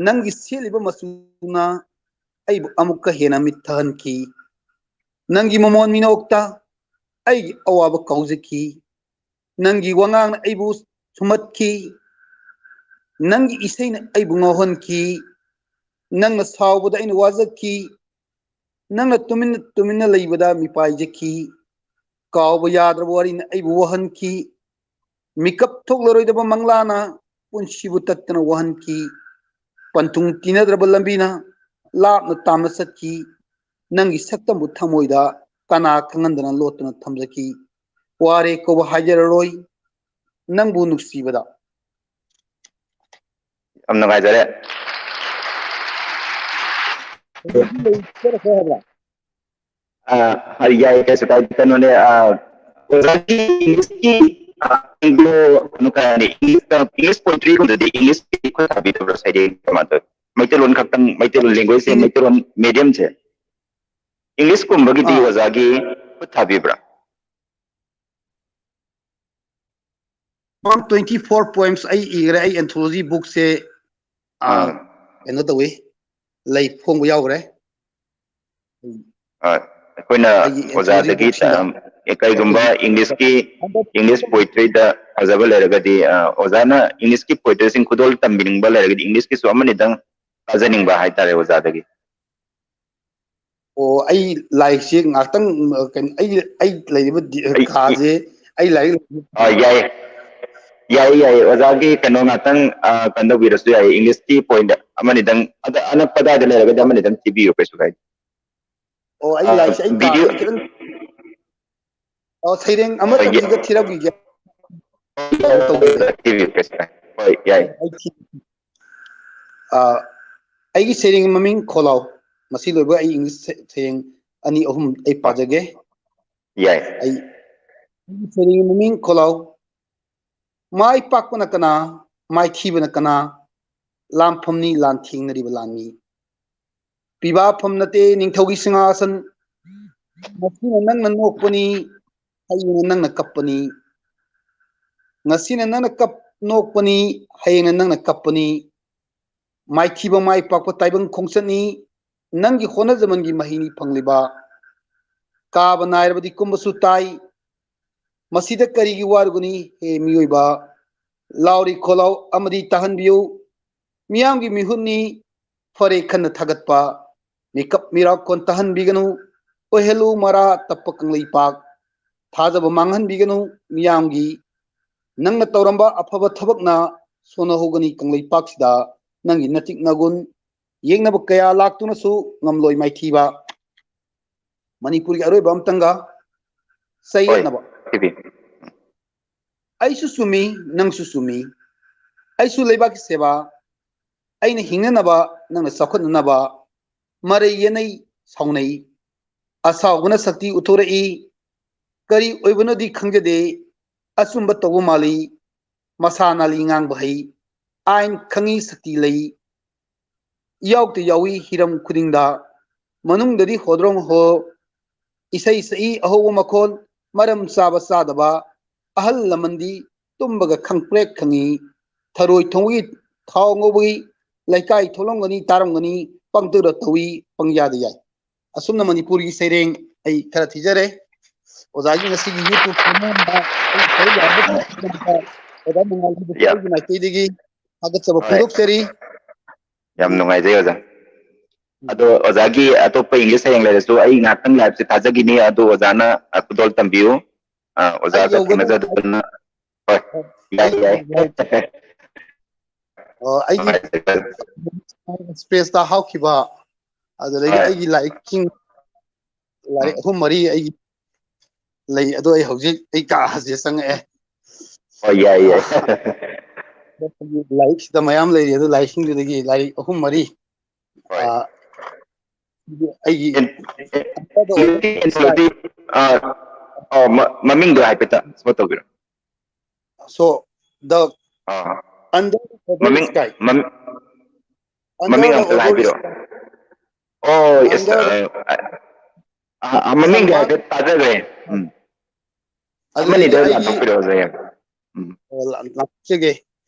ꯅꯪꯒꯤ ꯁꯦꯠꯂꯤꯕ ꯃꯆꯨꯅ ꯑꯩꯕꯨ ꯑꯃꯨꯛꯀ ꯍꯦꯟꯅ ꯃꯤꯠ ꯊꯛꯍꯟꯈꯤ꯫ ꯅꯪꯒꯤ ꯃꯃꯣꯟ ꯃꯤꯅꯣꯛꯇ ꯑꯩꯒꯤ ꯑꯋꯥꯕ ꯀꯥꯎꯖꯈꯤ꯫ ꯅꯪꯒꯤ ꯋꯥꯉꯥꯡꯅ ꯑꯩꯕꯨ ꯁꯨꯝꯍꯠꯈꯤ꯫ ꯅꯪꯒꯤ ꯏꯁꯩꯅ ꯑꯩꯕꯨ ꯉꯥꯎꯍꯟꯈꯤ꯫ ꯅꯪꯅ ꯁꯥꯎꯕꯗ ꯑꯩꯅ ꯋꯥꯖꯈꯤ꯫ ꯅꯪꯅ ꯇꯨꯃꯤꯟꯅ ꯇꯨꯃꯤꯟꯅ ꯂꯩꯕꯗ ꯃꯤꯄꯥꯏꯖꯈꯤ꯫ ꯀꯥꯎꯕ ꯌꯥꯗ꯭ꯔꯕ ꯋꯥꯔꯤꯅ ꯑꯩꯕꯨ ꯋꯥꯍꯟꯈꯤ꯫ ꯃꯤꯀꯞ ꯊꯣꯛꯂꯔꯣꯏꯗꯕ ꯃꯪꯂꯥꯅ ꯄꯨꯟꯁꯤꯕꯨ ꯇꯠꯇꯅ ꯋꯥꯍꯟꯈꯤ꯫ ꯄꯟꯊꯨꯡ ꯇꯤꯟꯅꯗ꯭ꯔꯕ ꯂꯝꯕꯤꯅ ꯂꯥꯞꯅ ꯇꯥꯝꯅ ꯆꯠꯈꯤ꯫ ꯅꯪꯒꯤ ꯁꯛꯇꯝꯕꯨ ꯊꯃꯣꯏꯗ ꯀꯅꯥ ꯈꯪꯍꯟꯗꯅ ꯂꯣꯠꯇꯨꯅ ꯊꯝꯖꯈꯤ꯫ ꯋꯥꯔꯦ ꯀꯧꯕ ꯍꯥꯏꯖꯔꯔꯣꯏ ꯅꯪꯕꯨ ꯅꯨꯡꯁꯤꯕꯗ꯫ ꯌꯥꯝ ꯅꯨꯡꯉꯥꯏꯖꯔꯦ꯫ ꯑ, ꯍꯣꯏ, ꯌꯥꯏ, ꯀꯩꯁꯨ ꯀꯥꯏꯗꯦ꯫ ꯀꯩꯅꯣꯅꯦ, ꯑ, ꯑꯣꯖꯥꯒꯤ ꯏꯪꯂꯤꯁꯀꯤ, ꯑ, ꯀꯩꯅꯣ, ꯀꯩ ꯍꯥꯏꯅꯤ, ꯏꯪꯂꯤꯁ, ꯏꯪꯂꯤꯁ ꯄꯣꯏꯇ꯭ꯔꯤꯒꯨꯝꯕꯗꯗꯤ ꯏꯪꯂꯤꯁꯀꯤ ꯈꯨꯠ ꯊꯥꯕꯤꯗꯕ꯭ꯔꯥ? ꯍꯥꯏꯗꯤ ꯀꯃꯥꯏꯅ ꯇꯧꯋꯤ? ꯃꯩꯇꯩꯂꯣꯟ ꯈꯛꯇꯪ, ꯃꯩꯇꯩꯂꯣꯟ ꯂꯦꯡꯒ꯭ꯋꯦꯖꯁꯦ, ꯃꯩꯇꯩꯂꯣꯟ ꯃꯦꯗꯤꯌꯝꯁꯦ, ꯏꯪꯂꯤꯁꯀꯨꯝꯕꯒꯤꯗꯤ ꯑꯥ꯫ ꯑꯣꯖꯥꯒꯤ ꯈꯨꯠ ꯊꯥꯕꯤꯕ꯭ꯔꯥ? ꯃꯃꯥꯡ twenty four poems ꯑꯩ ꯏꯈ꯭ꯔꯦ꯫ ꯑꯩ anthology bookꯁꯦ, ꯑꯥ, ꯑꯥ꯫ ꯀꯩꯅꯣ ꯇꯧꯋꯤ, ꯂꯩ ꯐꯣꯡꯕ ꯌꯥꯎꯈ꯭ꯔꯦ꯫ ꯑ, ꯑꯩꯈꯣꯏꯅ ꯑꯩꯒꯤ anthology ꯑꯣꯖꯥꯗꯒꯤ bookꯁꯤꯡꯗ ꯇ-, ꯑꯦ, ꯀꯩꯒꯨꯝꯕ ꯑꯩꯈꯣꯏꯒꯤ ꯏꯪꯂꯤꯁꯀꯤ, ꯏꯪꯂꯤꯁ ꯄꯣꯏꯇ꯭ꯔꯤꯗ ꯐꯖꯕ ꯂꯩꯔꯒꯗꯤ, ꯑ, ꯑꯣꯖꯥꯅ ꯏꯪꯂꯤꯁꯀꯤ ꯄꯣꯏꯇ꯭ꯔꯤꯁꯤꯡ ꯈꯨꯗꯣꯜ ꯇꯝꯕꯤꯅꯤꯡꯕ ꯂꯩꯔꯒꯗꯤ ꯏꯪꯂꯤꯁꯀꯤꯁꯨ ꯑꯃꯅꯤꯗꯪ ꯇꯥꯖꯅꯤꯡꯕ ꯍꯥꯏꯇꯥꯔꯦ ꯑꯣꯖꯥꯗꯒꯤ꯫ ꯑꯣ, ꯑꯩ ꯂꯥꯏꯔꯤꯛꯁꯦ ꯉꯥꯛꯇꯪ, ꯎꯝ, ꯀꯩꯅꯣ, ꯑꯩ, ꯑꯩ ꯂꯩꯔꯤꯕ ꯗꯤ-, ꯑꯩ, ꯀꯥꯁꯦ ꯑꯩ ꯂꯥꯏꯔꯤꯛ ꯑ, ꯌꯥꯏꯌꯦ꯫ ꯌꯥꯏꯌꯦ, ꯌꯥꯏꯌꯦ꯫ ꯑꯣꯖꯥꯒꯤ ꯀꯩꯅꯣ ꯉꯥꯛꯇꯪ, ꯑ, ꯀꯩꯅꯣ ꯇꯧꯕꯤꯔꯁꯨ ꯌꯥꯏꯌꯦ꯫ ꯏꯪꯂꯤꯁꯀꯤ ꯄꯣꯏꯟꯠ ꯑꯃꯅꯤꯗꯪ, ꯑꯗ ꯑꯅꯛꯄ ꯑꯗꯥꯏꯗ ꯂꯩꯔꯒꯗꯤ ꯑꯃꯅꯤꯗꯪ ꯊꯤꯕꯤꯌꯨ, ꯀꯩꯁꯨ ꯀꯥꯏꯗꯦ꯫ ꯑꯣ, ꯑꯩ ꯑ, ꯂꯥꯏꯔꯤꯛꯁꯦ ꯑꯩ ꯚꯤꯗꯤꯑꯣ ꯀꯥꯁꯦ ꯈꯤꯇꯪ, ꯑꯣ, ꯁꯩꯔꯦꯡ ꯑ, ꯌꯥ-, ꯑꯃꯇꯪꯁꯤꯒ ꯊꯤꯔꯛꯈꯤꯒꯦ꯫ ꯀꯩꯅꯣ ꯇꯧꯕꯤꯔꯦ꯫ ꯊꯤꯕꯤꯌꯨ, ꯀꯩꯁꯨ ꯀꯥꯏꯗꯦ꯫ ꯍꯣꯏ, ꯌꯥꯏ꯫ ꯑꯩ ꯊꯤ-, ꯑ, ꯑꯩꯒꯤ ꯁꯩꯔꯦꯡ ꯃꯃꯤꯡ ꯈꯣꯜꯂꯥꯎ꯫ ꯃꯁꯤ ꯂꯣꯏꯕ ꯑꯩ ꯏꯪꯂꯤꯁ ꯁꯩ-, ꯁꯩꯔꯦꯡ ꯑꯅꯤ ꯑꯍꯨꯝ ꯑꯩ ꯄꯥꯖꯒꯦ꯫ ꯌꯥꯏ꯫ ꯑꯩ, ꯑꯩꯒꯤ ꯁꯩꯔꯦꯡ ꯃꯃꯤꯡ ꯈꯣꯜꯂꯥꯎ꯫ ꯃꯥꯏ ꯄꯥꯛꯄꯅ ꯀꯅꯥ, ꯃꯥꯏꯊꯤꯕꯅ ꯀꯅꯥ, ꯂꯥꯟꯐꯝꯅꯤ ꯂꯥꯟꯊꯦꯡꯅꯔꯤꯕ ꯂꯥꯟꯃꯤ꯫ ꯄꯤꯕꯥꯐꯝ ꯅꯠꯇꯦ ꯅꯤꯡꯊꯧꯒꯤ ꯁꯤꯡꯍꯥꯁꯟ, ꯉꯁꯤꯅ ꯅꯪꯅ ꯅꯣꯛꯄꯅꯤ, ꯍꯌꯦꯡꯅ ꯅꯪꯅ ꯀꯞꯄꯅꯤ꯫ ꯉꯁꯤꯅ ꯅꯪꯅ ꯀꯞ-, ꯅꯣꯛꯄꯅꯤ, ꯍꯌꯦꯡꯅ ꯅꯪꯅ ꯀꯞꯄꯅꯤ꯫ ꯃꯥꯏꯊꯤꯕ ꯃꯥꯏ ꯄꯥꯛꯄ ꯇꯥꯏꯕꯪ ꯈꯣꯡꯆꯠꯅꯤ, ꯅꯪꯒꯤ ꯍꯣꯠꯅꯖꯃꯟꯒꯤ ꯃꯍꯩꯅꯤ ꯐꯪꯂꯤꯕ꯫ ꯀꯥꯕ ꯅꯥꯏꯔꯕꯗꯤ ꯀꯨꯝꯕꯁꯨ ꯇꯥꯏ, ꯃꯁꯤꯗ ꯀꯔꯤꯒꯤ ꯋꯥꯔꯨꯒꯅꯤ ꯍꯦ ꯃꯤꯑꯣꯏꯕ? ꯂꯥꯎꯔꯤ ꯈꯣꯜꯂꯥꯎ ꯑꯃꯗꯤ ꯇꯥꯍꯟꯕꯤꯌꯨ, ꯃꯤꯌꯥꯝꯒꯤ ꯃꯤꯍꯨꯠꯅꯤ, ꯐꯔꯦ ꯈꯟꯅ ꯊꯥꯒꯠꯄ꯫ ꯃꯤꯀꯞ ꯃꯤꯔꯥꯎ ꯈꯣꯟ ꯇꯥꯍꯟꯕꯤꯒꯅꯨ꯫ ꯑꯣꯏꯍꯜꯂꯨ ꯃꯔꯥ ꯇꯞꯄ ꯀꯪꯂꯩꯄꯥꯛ꯫ ꯊꯥꯖꯕ ꯃꯥꯡꯍꯟꯕꯤꯒꯅꯨ ꯃꯤꯌꯥꯝꯒꯤ꯫ ꯅꯪꯅ ꯇꯧꯔꯝꯕ ꯑꯐꯕ ꯊꯕꯛꯅ ꯁꯣꯟꯅꯍꯧꯒꯅꯤ ꯀꯪꯂꯩꯄꯥꯛꯁꯤꯗ꯫ ꯅꯪꯒꯤ ꯅꯇꯤꯛ ꯅꯒꯨꯟ ꯌꯦꯡꯅꯕ ꯀꯌꯥ ꯂꯥꯛꯇꯨꯅꯁꯨ ꯉꯝꯂꯣꯏ ꯃꯥꯏꯊꯤꯕ꯫ ꯃꯅꯤꯄꯨꯔꯒꯤ ꯑꯔꯣꯏꯕ ꯑꯝꯇꯪꯒ ꯆꯌꯦꯠꯅꯕ꯫ ꯑꯩꯁꯨ ꯆꯨꯝꯃꯤ, ꯅꯪꯁꯨ ꯆꯨꯝꯃꯤ꯫ ꯑꯩꯁꯨ ꯂꯩꯕꯥꯛꯀꯤ ꯁꯦꯕꯥ, ꯑꯩꯅ ꯍꯤꯡꯅꯅꯕ, ꯅꯪꯅ ꯆꯥꯎꯈꯠꯅꯅꯕ꯫ ꯃꯔꯩ ꯌꯦꯠꯅꯩ, ꯁꯥꯎꯅꯩ꯫ ꯑꯁꯥꯎꯕꯅ ꯁꯛꯇꯤ ꯎꯠꯊꯣꯔꯛꯏ꯫ ꯀꯔꯤ ꯑꯣꯏꯕꯅꯣꯗꯤ ꯈꯪꯖꯗꯦ꯫ ꯑꯆꯨꯝꯕ ꯇꯧꯕ ꯃꯥꯜꯂꯤ꯫ ꯃꯁꯥ ꯅꯥꯜꯂꯤ, ꯉꯥꯡꯕ ꯍꯩ꯫ ꯑꯥꯏꯟ ꯈꯪꯉꯤ, ꯁꯛꯇꯤ ꯂꯩ꯫ ꯏꯌꯥꯎꯇ ꯌꯥꯎꯏ ꯍꯤꯔꯝ ꯈꯨꯗꯤꯡꯗ꯫ ꯃꯅꯨꯡꯗꯗꯤ ꯍꯣꯗ꯭ꯔꯣꯡ ꯍꯣ꯫ ꯏꯁꯩ ꯁꯛꯏ ꯑꯍꯧꯕ ꯃꯈꯣꯜ꯫ ꯃꯔꯝ ꯆꯥꯕ ꯆꯥꯗꯕ꯫ ꯑꯍꯜ ꯂꯃꯟꯗꯤ ꯇꯨꯝꯕꯒ ꯈꯪꯄ꯭ꯔꯦꯛ ꯈꯪꯉꯤ꯫ ꯊꯔꯣꯏ ꯊꯣꯡꯕꯒꯤ ꯊꯥꯎ ꯉꯧꯕꯒꯤ ꯂꯩꯀꯥꯏ ꯊꯣꯛꯂꯝꯒꯅꯤ, ꯇꯥꯔꯝꯒꯅꯤ꯫ ꯄꯪꯇꯧꯗ ꯇꯧꯏ, ꯄꯪꯌꯥꯗ ꯌꯥꯏ꯫ ꯑꯁꯨꯝꯅ ꯃꯅꯤꯄꯨꯔꯒꯤ ꯁꯩꯔꯦꯡ ꯑꯩ ꯈꯔ ꯊꯤꯖꯔꯦ꯫ ꯑꯣꯖꯥꯒꯤ ꯉꯁꯤꯒꯤ YouTube channel-ꯗ ꯑꯩ ꯁꯔꯨꯛ ꯌꯥꯕ ꯑꯣꯖꯥ ꯃꯉꯥꯜꯒꯤ ꯌꯥꯝ ꯑꯩꯒꯤ ꯃꯥꯏꯀꯩꯗꯒꯤ ꯊꯥꯒꯠꯆꯕ ꯍꯣꯏ꯫ ꯐꯣꯡꯗꯣꯛꯆꯔꯤ꯫ ꯌꯥꯝ ꯅꯨꯡꯉꯥꯏꯖꯩ ꯑꯣꯖꯥ꯫ ꯑꯗꯣ ꯑꯣꯖꯥꯒꯤ ꯑꯇꯣꯞꯄ English ꯁꯩꯔꯦꯡ ꯂꯩꯔꯁꯨ ꯑꯩ ꯉꯥꯏꯍꯥꯛꯇꯪ live-ꯁꯦ ꯊꯥꯖꯈꯤꯅꯤ, ꯑꯗꯨ ꯑꯣꯖꯥꯅ ꯈꯨꯗꯣꯜ ꯇꯝꯕꯤꯌꯨ꯫ ꯑ, ꯑꯣꯖꯥꯒ ꯑꯩ ꯌꯧꯒꯗꯧꯕ ꯊꯦꯡꯅꯖꯗꯅ꯫ ꯍꯣꯏ, ꯌꯥꯏ, ꯌꯥꯏ꯫ ꯑ, ꯑꯩꯒꯤ ꯅꯨꯡꯉꯥꯏꯖꯔꯦ꯫ Express-ꯇ ꯍꯥꯞꯈꯤꯕ, ꯑꯗꯨꯗꯒꯤ ꯍꯣꯏ꯫ ꯑꯩꯒꯤ ꯂꯥꯏꯔꯤꯛꯁꯤꯡ, ꯂꯥꯏꯔꯤꯛ ꯎꯝ꯫ ꯑꯍꯨꯝ ꯃꯔꯤ ꯑꯩꯒꯤ ꯂꯩ, ꯑꯗꯣ ꯑꯩ ꯍꯧꯖꯤꯛ ꯑꯩ ꯀꯥꯁꯦ ꯆꯪꯉꯛꯑꯦ꯫ ꯍꯣꯏ, ꯌꯥꯏ, ꯌꯥꯏ꯫ ꯑ, ꯂꯥꯏꯔꯤꯛꯁꯤꯗ ꯃꯌꯥꯝ ꯂꯩꯔꯤ, ꯑꯗꯨ ꯂꯥꯏꯔꯤꯛꯁꯤꯡꯗꯨꯗꯒꯤ ꯂꯥꯏꯔꯤꯛ ꯑꯍꯨꯝ ꯃꯔꯤ, ꯍꯣꯏ꯫ ꯑ, ꯑꯩꯒꯤ ꯑꯦꯟ-, ꯑꯦꯟ-, ꯑꯦꯟꯊꯣꯂꯣꯖꯤ, ꯑ, ꯑ, ꯃ-, ꯃꯃꯤꯡꯗꯣ ꯍꯥꯏꯐꯦꯠꯇ spell ꯇꯧꯕꯤꯔꯣ꯫ So, the ah. Under the Odorous ꯃꯃꯤꯡ, Sky. ꯃꯃꯤꯡ, Under ꯃꯃꯤꯡ the ꯑꯝꯇꯒ Odorous ꯍꯥꯏꯕꯤꯔꯛꯑꯣ꯫ Sky. ꯑꯣ, yes, Under the ꯑ, ꯑ, ꯑ, ꯃꯃꯤꯡꯗꯤ ꯁꯜꯃꯥꯟ ꯍꯥꯏꯐꯦꯠ ꯇꯥꯖꯈ꯭ꯔꯦ꯫ ꯎꯝ꯫ ꯑꯗꯨꯗꯒꯤ ꯑꯃꯅꯤꯗ ꯑꯩꯒꯤ, ꯂꯥꯟꯊꯣꯛꯄꯤꯔꯛꯑꯣ, ꯌꯥꯏ꯫ ꯎꯝ꯫ ꯑ, ꯂꯥꯟ-, ꯂꯥꯟꯊꯣꯛꯆꯒꯦ꯫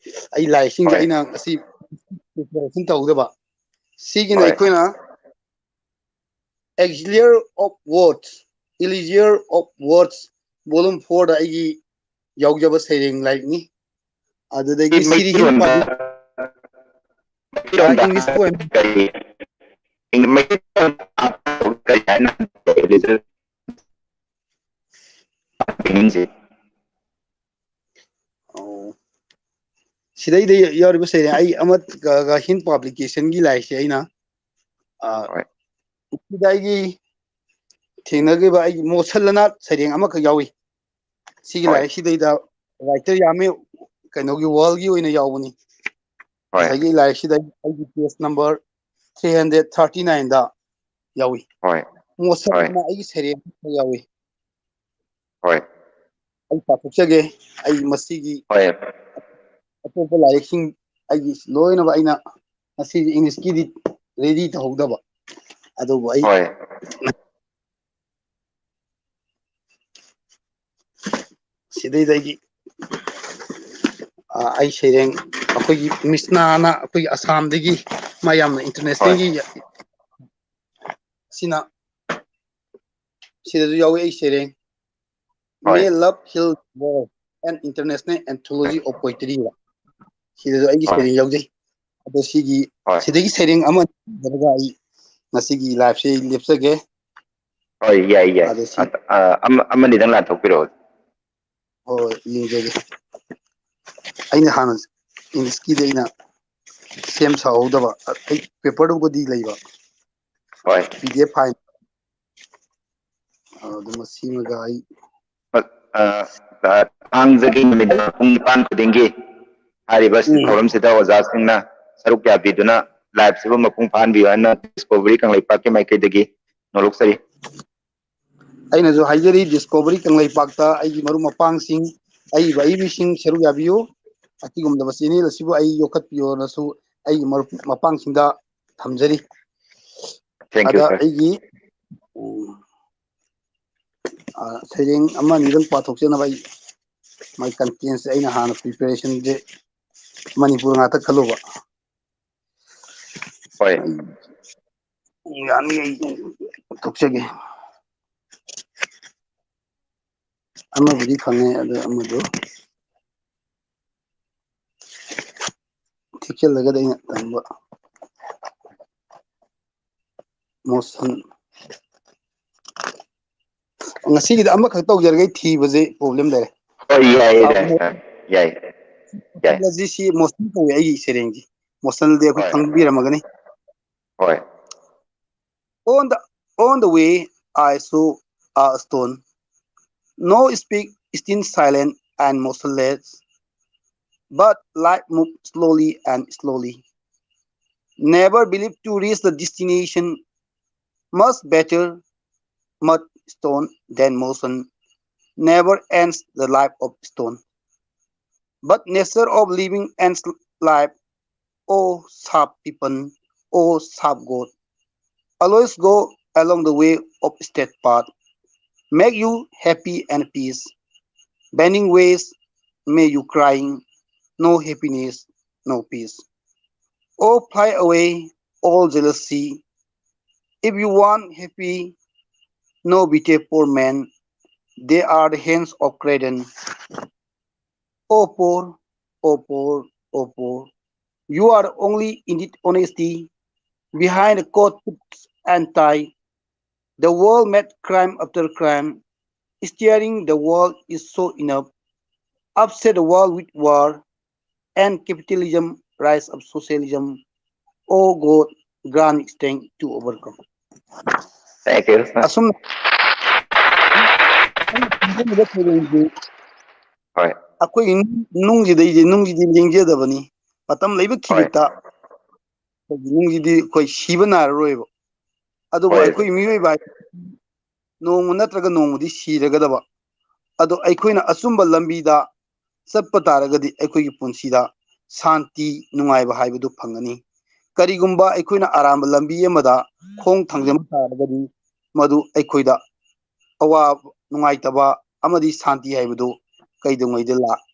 ꯑꯩ ꯂꯥꯏꯔꯤꯛꯁꯤꯡꯁꯦ ꯍꯣꯏ꯫ ꯑꯩꯅ ꯉꯁꯤ preparation ꯇꯧꯒꯗꯕ꯫ ꯁꯤꯒꯤꯅ ꯍꯣꯏ꯫ ꯑꯩꯈꯣꯏꯅ Elixir of Words, Elixir of Words, volume four-ꯗ ꯑꯩꯒꯤ ꯌꯥꯎꯖꯕ ꯁꯩꯔꯦꯡ ꯂꯥꯏꯔꯤꯛꯅꯤ꯫ ꯑꯗꯨꯗꯒꯤ ꯁꯤ ꯁꯤꯔꯤ ꯍꯤꯟ ꯃꯩꯇꯩꯂꯣꯟꯗ, ꯄꯥꯝꯕꯤ-, ꯃꯩꯇꯩꯂꯣꯟꯗ English poem꯫ ꯀꯔꯤ? ꯏꯪ-, ꯃꯩꯇꯩꯂꯣꯟꯗ ꯁꯤꯗꯩꯗ ꯌꯥꯎꯔꯤꯕ ꯁꯩꯔꯦꯡ ꯑꯩ ꯑꯃ ꯀ- ꯀ- ꯍꯤꯟ ꯄꯕ꯭ꯂꯤꯀꯦꯁꯟꯒꯤ ꯂꯥꯏꯔꯤꯛꯁꯦ ꯑꯩꯅ, ꯑ, ꯍꯣꯏ꯫ ꯁꯤꯗ ꯑꯩꯒꯤ ꯊꯦꯡꯅꯈꯤꯕ ꯑꯩꯒꯤ ꯃꯣꯠꯁꯜꯂꯅ ꯁꯩꯔꯦꯡ ꯑꯃꯈꯛ ꯌꯥꯎꯏ꯫ ꯁꯤꯒꯤ ꯍꯣꯏ꯫ ꯂꯥꯏꯔꯤꯛꯁꯤꯗꯩꯗ ꯔꯥꯏꯇꯔ ꯌꯥꯝꯃꯤ, ꯀꯩꯅꯣꯒꯤ ꯋꯥꯔꯜꯒꯤ ꯑꯣꯏꯅ ꯌꯥꯎꯕꯅꯤ꯫ ꯍꯣꯏ꯫ ꯉꯁꯥꯏꯒꯤ ꯂꯥꯏꯔꯤꯛꯁꯤꯗ ꯑꯩꯒꯤ page number three hundred thirty ꯅꯥꯏꯟꯗ ꯌꯥꯎꯏ꯫ ꯍꯣꯏ꯫ ꯃꯣꯠꯁꯜ ꯍꯣꯏ꯫ ꯑꯃ ꯑꯩꯒꯤ ꯁꯩꯔꯦꯡ ꯑꯃ ꯌꯥꯎꯏ꯫ ꯍꯣꯏ꯫ ꯑꯩ ꯄꯥꯊꯣꯛꯆꯒꯦ꯫ ꯑꯩ ꯃꯁꯤꯒꯤ ꯍꯣꯏ꯫ ꯑꯇꯣꯞꯄ ꯂꯥꯏꯔꯤꯛꯁꯤꯡ ꯑꯩꯒꯤ ꯂꯣꯏꯅꯃꯛ ꯑꯩꯅ ꯉꯁꯤꯗꯤ ꯏꯪꯂꯤꯁꯀꯤꯗꯤ ꯔꯦꯗꯤ ꯇꯧꯍꯧꯗꯕ, ꯑꯗꯨꯕꯨ ꯑꯩ ꯍꯣꯏ꯫ ꯁꯤꯗꯩꯗꯒꯤ, ꯑ, ꯑꯩ ꯁꯩꯔꯦꯡ ꯑꯩꯈꯣꯏꯒꯤ ꯃꯤꯁꯅꯥꯅ ꯑꯩꯈꯣꯏꯒꯤ ꯑꯁꯥꯝꯗꯒꯤ ꯃꯥ ꯌꯥꯝꯅ ꯏꯟꯇꯔꯅꯦꯁꯅꯦꯜꯒꯤ ꯁꯤꯅ ꯁꯤꯗꯁꯨ ꯌꯥꯎꯋꯤ ꯑꯩ ꯁꯩꯔꯦꯡ ꯍꯣꯏ꯫ May Love Heal the World, an International Anthology of Poetry꯫ ꯁꯤꯗꯁꯨ ꯑꯩꯒꯤ ꯍꯣꯏ꯫ ꯁꯩꯔꯦꯡ ꯌꯥꯎꯖꯩ꯫ ꯑꯗꯣ ꯁꯤꯒꯤ ꯍꯣꯏ꯫ ꯁꯤꯗꯒꯤ ꯁꯩꯔꯦꯡ ꯑꯃ ꯇꯧꯔꯒ ꯑꯩ ꯉꯁꯤꯒꯤ ꯂꯥꯏꯐꯁꯦ ꯑꯩ ꯂꯦꯞꯆꯒꯦ꯫ ꯍꯣꯏ, ꯌꯥꯏ, ꯌꯥꯏ꯫ ꯑꯗꯣ ꯁꯤ ꯑ, ꯑ, ꯑꯃ-, ꯑꯃꯅꯤꯗꯪ ꯂꯥꯟꯊꯣꯛꯄꯤꯔꯛꯑꯣ꯫ ꯍꯣꯏ, ꯌꯦꯡꯖꯒꯦ꯫ ꯑꯩꯅ ꯍꯥꯟꯅ ꯏꯪꯂꯤꯁꯀꯤꯗꯤ ꯑꯩꯅ ꯁꯦꯝ ꯁꯥꯍꯧꯗꯕ, ꯑꯩ ꯄꯦꯄꯔꯗꯨꯕꯨꯗꯤ ꯂꯩꯕ꯫ ꯍꯣꯏ꯫ PDF file. ꯑꯗꯨ ꯃꯁꯤꯃꯒ ꯑꯩ ꯑ, ꯑ, ꯊꯥꯡꯖꯒꯤ ꯅꯨꯃꯤꯗꯥꯡ ꯄꯨꯡ ꯅꯤꯄꯥꯟ ꯈꯨꯗꯤꯡꯒꯤ ꯍꯥꯏꯔꯤꯕ ꯎꯝ꯫ ꯊꯧꯔꯝꯁꯤꯗ ꯑꯣꯖꯥꯁꯤꯡꯅ ꯁꯔꯨꯛ ꯌꯥꯕꯤꯗꯨꯅ ꯂꯥꯏꯐꯁꯤꯕꯨ ꯃꯄꯨꯡ ꯐꯥꯍꯟꯕꯤꯌꯨ ꯍꯥꯏꯅ ꯗꯤꯁꯀꯣꯚꯔꯤ ꯀꯪꯂꯩꯄꯥꯛꯀꯤ ꯃꯥꯏꯀꯩꯗꯒꯤ ꯅꯣꯂꯣꯛꯆꯔꯤ꯫ ꯑꯩꯅꯁꯨ ꯍꯥꯏꯖꯔꯤ, ꯗꯤꯁꯀꯣꯚꯔꯤ ꯀꯪꯂꯩꯄꯥꯛꯇ ꯑꯩꯒꯤ ꯃꯔꯨꯞ ꯃꯄꯥꯡꯁꯤꯡ, ꯑꯏꯕ ꯑꯏꯕꯤꯁꯤꯡ ꯁꯔꯨꯛ ꯌꯥꯕꯤꯌꯨ꯫ ꯑꯁꯤꯒꯨꯝꯂꯕ ꯆꯦꯅꯦꯜ ꯑꯁꯤꯕꯨ ꯑꯩ ꯌꯣꯛꯈꯠꯄꯤꯌꯣꯅꯁꯨ ꯑꯩꯒꯤ ꯃꯔꯨꯞ ꯃꯄꯥꯡꯁꯤꯡꯗ ꯊꯝꯖꯔꯤ꯫ Thank you, ꯑꯗ sir. ꯑꯩꯒꯤ, ꯎꯝ, ꯑ, ꯁꯩꯔꯦꯡ ꯑꯃ ꯑꯅꯤꯗꯪ ꯄꯥꯊꯣꯛꯆꯅꯕ ꯑꯩ ꯃꯥꯏ ꯀꯟꯇꯦꯟꯁꯦ ꯑꯩꯅ ꯍꯥꯟꯅ ꯄ꯭ꯔꯤꯄꯦꯔꯦꯁꯟꯁꯦ ꯃꯅꯤꯄꯨꯔ ꯉꯥꯛꯇ ꯈꯜꯂꯨꯕ꯫ ꯍꯣꯏ꯫ ꯑꯩ ꯌꯥꯅꯤ, ꯑꯩ ꯊꯣꯛꯆꯒꯦ꯫ ꯑꯃꯕꯨꯗꯤ ꯐꯪꯉꯦ, ꯑꯗꯨ ꯑꯃꯗꯨ ꯊꯤꯛꯆꯜꯂꯒꯗꯤ ꯑꯩꯅ ꯇꯝꯕ꯫ ꯃꯣꯁꯟ꯫ ꯉꯁꯤꯒꯤꯗꯤ ꯑꯃꯈꯛ ꯇꯧꯖꯔꯒꯦ, ꯑꯩ ꯊꯤꯕꯁꯦ ꯄ꯭ꯔꯣꯕ꯭ꯂꯦꯝ ꯂꯩꯔꯦ꯫ ꯍꯣꯏ, ꯌꯥꯏꯌꯦ, ꯑ, ꯌꯥꯏꯌꯦ, ꯃꯣ-, ꯁꯥꯔ, ꯌꯥꯏꯌꯦ꯫ ꯌꯥꯏ꯫ ꯃꯣꯁꯟ ꯀꯧꯋꯦ ꯑꯩꯒꯤ ꯁꯩꯔꯦꯡꯁꯦ꯫ ꯃꯣꯁꯟꯗꯤ ꯑꯩꯈꯣꯏ ꯍꯣꯏ꯫ ꯈꯪꯕꯤꯔꯝꯃꯒꯅꯤ꯫ ꯍꯣꯏ꯫ On the on the way, I saw a stone. No speak, still silent and motionless. But life moved slowly and slowly. Never believed to reach the destination. Much better mud stone than motion. Never ends the life of stone. But nature of living and life, oh sharp people, oh sharp God. Always go along the way of straight path. Make you happy and peace. Bending ways, may you crying, no happiness, no peace. Oh, fly away, all jealousy. If you want happy, no bitter poor man. They are the hands of cradle. Oh poor, oh poor, oh poor. You are only in it honesty. Behind the coat and tie, the world made crime after crime. Steering the world is so enough. Upset the world with war. And capitalism, rise of socialism. Oh God, grant strength to overcome. Thank you. ꯑꯁꯨꯝ ꯍꯣꯏ꯫ ꯑꯩꯈꯣꯏꯒꯤ ꯅꯨꯡꯁꯤꯗ ꯑꯩꯁꯦ ꯅꯨꯡꯁꯤꯗꯤ ꯂꯦꯡꯖꯗꯕꯅꯤ꯫ ꯃꯇꯝ ꯂꯩꯕ ꯈꯤꯕꯤꯛꯇ ꯑꯩꯈꯣꯏꯒꯤ ꯅꯨꯡꯁꯤꯗꯤ ꯑꯩꯈꯣꯏ ꯁꯤꯕ ꯅꯥꯏꯔꯔꯣꯏꯕ꯫ ꯑꯗꯨꯕꯨ ꯍꯣꯏ꯫ ꯑꯩꯈꯣꯏ ꯃꯤꯑꯣꯏꯕ ꯍꯥꯏ ꯅꯣꯡꯃ ꯅꯠꯇ꯭ꯔꯒ ꯅꯣꯡꯃꯗꯤ ꯁꯤꯔꯒꯗꯕ꯫ ꯑꯗꯣ ꯑꯩꯈꯣꯏꯅ ꯑꯆꯨꯝꯕ ꯂꯝꯕꯤꯗ ꯆꯠꯄ ꯇꯥꯔꯒꯗꯤ ꯑꯩꯈꯣꯏꯒꯤ ꯄꯨꯟꯁꯤꯗ ꯁꯥꯟꯇꯤ, ꯅꯨꯡꯉꯥꯏꯕ ꯍꯥꯏꯕꯗꯨ ꯐꯪꯒꯅꯤ꯫ ꯀꯔꯤꯒꯨꯝꯕ ꯑꯩꯈꯣꯏꯅ ꯑꯔꯥꯟꯕ ꯂꯝꯕꯤ ꯑꯃꯗ ꯈꯣꯡ ꯊꯥꯡꯖꯤꯟꯕ ꯇꯥꯔꯒꯗꯤ ꯃꯗꯨ ꯑꯩꯈꯣꯏꯗ ꯑꯋꯥꯕ, ꯅꯨꯡꯉꯥꯏꯇꯕ ꯑꯃꯗꯤ ꯁꯥꯟꯇꯤ ꯍꯥꯏꯕꯗꯨ ꯀꯩꯗꯧꯉꯩꯗ ꯂꯥꯛ-,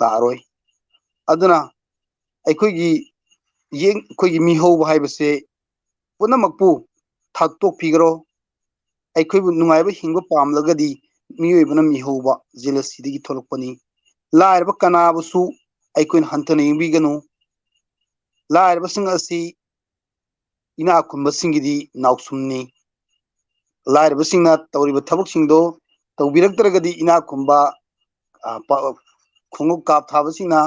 ꯂꯥꯛꯑꯔꯣꯏ꯫ ꯑꯗꯨꯅ ꯑꯩꯈꯣꯏꯒꯤ ꯌꯦꯡ-, ꯑꯩꯈꯣꯏꯒꯤ ꯃꯤꯍꯧꯕ ꯍꯥꯏꯕꯁꯦ ꯄꯨꯝꯅꯃꯛꯄꯨ ꯊꯥꯗꯣꯛꯄꯤꯈ꯭ꯔꯣ꯫ ꯑꯩꯈꯣꯏꯕꯨ ꯅꯨꯡꯉꯥꯏꯕ ꯍꯤꯡꯕ ꯄꯥꯝꯂꯒꯗꯤ ꯃꯤꯑꯣꯏꯕꯅ ꯃꯤꯍꯧꯕ, ꯖꯦꯂꯁꯤꯗꯒꯤ ꯊꯣꯛꯂꯛꯄꯅꯤ꯫ ꯂꯥꯏꯔꯕ ꯀꯅꯥꯕꯨꯁꯨ ꯑꯩꯈꯣꯏꯅ ꯍꯟꯊꯅ ꯌꯦꯡꯕꯤꯒꯅꯨ꯫ ꯂꯥꯏꯔꯕꯁꯤꯡ ꯑꯁꯤ ꯏꯅꯥꯛ ꯈꯨꯟꯕꯁꯤꯡꯒꯤꯗꯤ ꯅꯥꯎꯁꯨꯝꯅꯤ꯫ ꯂꯥꯏꯔꯕꯁꯤꯡꯅ ꯇꯧꯔꯤꯕ ꯊꯕꯛꯁꯤꯡꯗꯣ ꯇꯧꯕꯤꯔꯛꯇ꯭ꯔꯒꯗꯤ ꯏꯅꯥꯛ ꯈꯨꯟꯕ, ꯑ, ꯄ-, ꯈꯣꯡꯎꯞ ꯀꯥꯞ ꯊꯥꯕꯁꯤꯡꯅ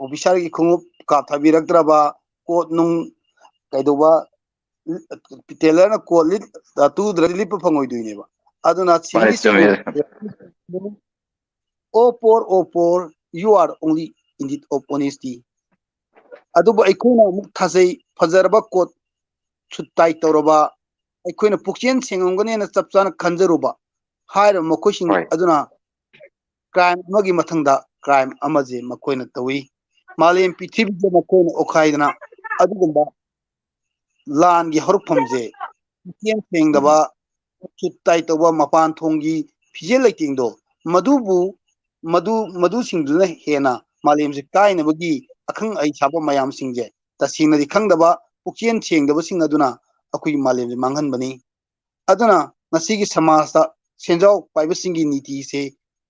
ꯑꯣꯐꯤꯁꯥꯔꯒꯤ ꯈꯣꯡꯎꯞ ꯀꯥꯞꯊꯕꯤꯔꯛꯇ꯭ꯔꯕ, ꯀꯣꯠ ꯅꯨꯡ ꯀꯩꯗꯧꯕ, ꯇꯦꯂꯔꯅ ꯀꯣꯠ ꯂꯤꯠ ꯇꯨꯗ꯭ꯔꯗꯤ ꯂꯤꯠꯄ ꯐꯪꯉꯣꯏꯗꯣꯏꯅꯦꯕ꯫ ꯑꯗꯨꯅ ꯃꯥꯅꯦ, ꯁꯤꯒꯤ ꯆꯨꯝꯃꯦ꯫ "Oh poor, oh poor, you are only indeed of honesty." ꯑꯗꯨꯕꯨ ꯑꯩꯈꯣꯏꯅ ꯑꯃꯨꯛ ꯊꯥꯖꯩ, ꯐꯖꯔꯕ ꯀꯣꯠ ꯁꯨꯠ ꯇꯥꯏ ꯇꯧꯔꯕ, ꯑꯩꯈꯣꯏꯅ ꯄꯨꯛꯆꯦꯟ ꯁꯦꯡꯉꯝꯒꯅꯦꯅ ꯆꯞ ꯆꯥꯅ ꯈꯟꯖꯔꯨꯕ ꯍꯥꯏꯔꯤꯕ ꯃꯈꯣꯏꯁꯤꯡ ꯍꯣꯏ꯫ ꯑꯗꯨꯅ ꯀ꯭ꯔꯥꯏꯝ ꯑꯃꯒꯤ ꯃꯊꯪꯗ ꯀ꯭ꯔꯥꯏꯝ ꯑꯃꯁꯦ ꯃꯈꯣꯏꯅ ꯇꯧꯏ꯫ ꯃꯥꯂꯦꯝ ꯄ꯭ꯔꯤꯊꯤꯕꯤꯗ ꯃꯈꯣꯏꯅ ꯑꯣꯈꯥꯏꯗꯅ ꯑꯗꯨꯒꯨꯝꯕ ꯂꯥꯟꯒꯤ ꯍꯧꯔꯛꯐꯝꯁꯦ ꯄꯨꯛꯆꯦꯟ ꯁꯦꯡꯗꯕ, ꯁꯨꯠ ꯇꯥꯏ ꯇꯧꯕ, ꯃꯄꯥꯟ ꯊꯣꯡꯒꯤ ꯐꯤꯖꯦꯜ ꯂꯩꯇꯦꯡꯗꯣ, ꯃꯗꯨꯕꯨ, ꯃꯗꯨ, ꯃꯗꯨꯁꯤꯡꯗꯨꯅ ꯍꯦꯟꯅ ꯃꯥꯂꯦꯝꯁꯦ ꯀꯥꯏꯅꯕꯒꯤ ꯑꯈꯪ ꯑꯍꯩ ꯁꯥꯕ ꯃꯌꯥꯝꯁꯤꯡꯁꯦ ꯇꯁꯦꯡꯅꯗꯤ ꯈꯪꯗꯕ, ꯄꯨꯛꯆꯦꯟ ꯁꯦꯡꯗꯕꯁꯤꯡ ꯑꯗꯨꯅ ꯑꯩꯈꯣꯏꯒꯤ ꯃꯥꯂꯦꯝꯁꯦ ꯃꯥꯡꯍꯟꯕꯅꯤ꯫ ꯑꯗꯨꯅ ꯉꯁꯤꯒꯤ ꯁꯃꯥꯖꯇ ꯁꯦꯟꯖꯥꯎ ꯄꯥꯏꯕꯁꯤꯡꯒꯤ ꯅꯤꯇꯤꯁꯦ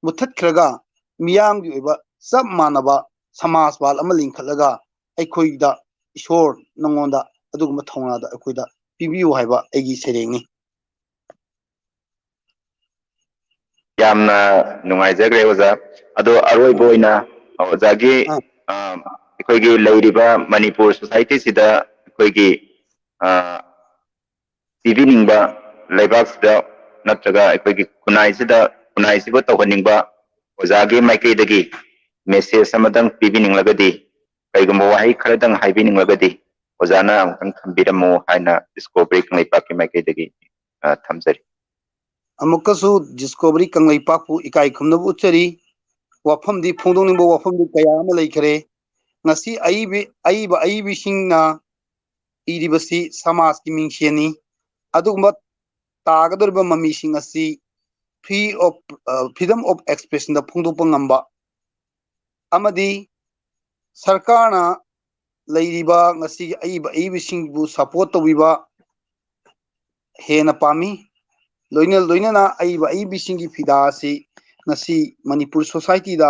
ꯃꯨꯊꯠꯈ꯭ꯔꯒ ꯃꯤꯌꯥꯝꯒꯤ ꯑꯣꯏꯕ ꯆꯞ ꯃꯥꯟꯅꯕ ꯁꯃꯥꯖ ꯄꯥꯜ ꯑꯃ ꯂꯤꯡꯈꯠꯂꯒ ꯑꯩꯈꯣꯏꯗ ꯏꯁꯣꯔ ꯅꯉꯣꯟꯗ ꯑꯗꯨꯒꯨꯝꯕ ꯊꯧꯅꯥꯗ ꯑꯩꯈꯣꯏꯗ ꯄꯤꯕꯤꯌꯨ ꯍꯥꯏꯕ ꯑꯩꯒꯤ ꯁꯩꯔꯦꯡꯅꯤ꯫ ꯌꯥꯝꯅ ꯅꯨꯡꯉꯥꯏꯖꯈ꯭ꯔꯦ ꯑꯣꯖꯥ꯫ ꯑꯗꯣ ꯑꯔꯣꯏꯕ ꯑꯣꯏꯅ ꯑꯣꯖꯥꯒꯤ, ꯑꯥ꯫ ꯑ, ꯑꯩꯈꯣꯏꯒꯤ ꯂꯩꯔꯤꯕ ꯃꯅꯤꯄꯨꯔ ꯁꯣꯁꯥꯏꯇꯤꯁꯤꯗ ꯑꯩꯈꯣꯏꯒꯤ, ꯑ, ꯄꯤꯕꯤꯅꯤꯡꯕ, ꯂꯩꯕꯥꯛꯁꯤꯗ ꯅꯠꯇ꯭ꯔꯒ ꯑꯩꯈꯣꯏꯒꯤ ꯈꯨꯟꯅꯥꯏꯁꯤꯗ, ꯈꯨꯟꯅꯥꯏꯁꯤꯕꯨ ꯇꯧꯍꯟꯅꯤꯡꯕ ꯑꯣꯖꯥꯒꯤ ꯃꯥꯏꯀꯩꯗꯒꯤ ꯃꯦꯁꯦꯖ ꯑꯃꯇꯪ ꯄꯤꯕꯤꯅꯤꯡꯂꯒꯗꯤ, ꯀꯩꯒꯨꯝꯕ ꯋꯥꯍꯩ ꯈꯔꯗꯪ ꯍꯥꯏꯕꯤꯅꯤꯡꯂꯒꯗꯤ ꯑꯣꯖꯥꯅ ꯑꯃꯨꯛꯇꯪ ꯊꯝꯕꯤꯔꯝꯃꯨ ꯍꯥꯏꯅ ꯗꯤꯁꯀꯣꯚꯔꯤ ꯀꯪꯂꯩꯄꯥꯛꯀꯤ ꯃꯥꯏꯀꯩꯗꯒꯤ, ꯑ, ꯊꯝꯖꯔꯤ꯫ ꯑꯃꯨꯛꯀꯁꯨ ꯗꯤꯁꯀꯣꯚꯔꯤ ꯀꯪꯂꯩꯄꯥꯛꯄꯨ ꯏꯀꯥꯏ ꯈꯨꯝꯅꯕ ꯎꯠꯆꯔꯤ꯫ ꯋꯥꯐꯝꯗꯤ, ꯐꯣꯡꯗꯣꯛꯅꯤꯡꯕ ꯋꯥꯐꯝꯗꯤ ꯀꯌꯥ ꯑꯃ ꯂꯩꯈꯔꯦ꯫ ꯉꯁꯤ ꯑꯏꯕꯤ-, ꯑꯏꯕ ꯑꯏꯕꯤꯁꯤꯡꯅ ꯏꯔꯤꯕꯁꯤ ꯁꯃꯥꯖꯀꯤ ꯃꯤꯡꯁꯦꯟꯅꯤ꯫ ꯑꯗꯨꯒꯨꯝꯕ ꯇꯥꯒꯗꯧꯔꯤꯕ ꯃꯃꯤꯁꯤꯡ ꯑꯁꯤ free of, ꯑ, freedom of expressionꯗ ꯐꯣꯡꯗꯣꯛꯄ ꯉꯝꯕ ꯑꯃꯗꯤ ꯁꯔꯀꯥꯔꯅ ꯂꯩꯔꯤꯕ ꯉꯁꯤꯒꯤ ꯑꯏꯕ ꯑꯏꯕꯤꯁꯤꯡꯕꯨ support ꯇꯧꯕꯤꯕ ꯍꯦꯟꯅ ꯄꯥꯝꯃꯤ꯫ ꯂꯣꯏꯅ ꯂꯣꯏꯅꯅ ꯑꯏꯕ ꯑꯏꯕꯤꯁꯤꯡꯒꯤ ꯐꯤꯗꯥ ꯑꯁꯤ ꯉꯁꯤ ꯃꯅꯤꯄꯨꯔ societyꯗ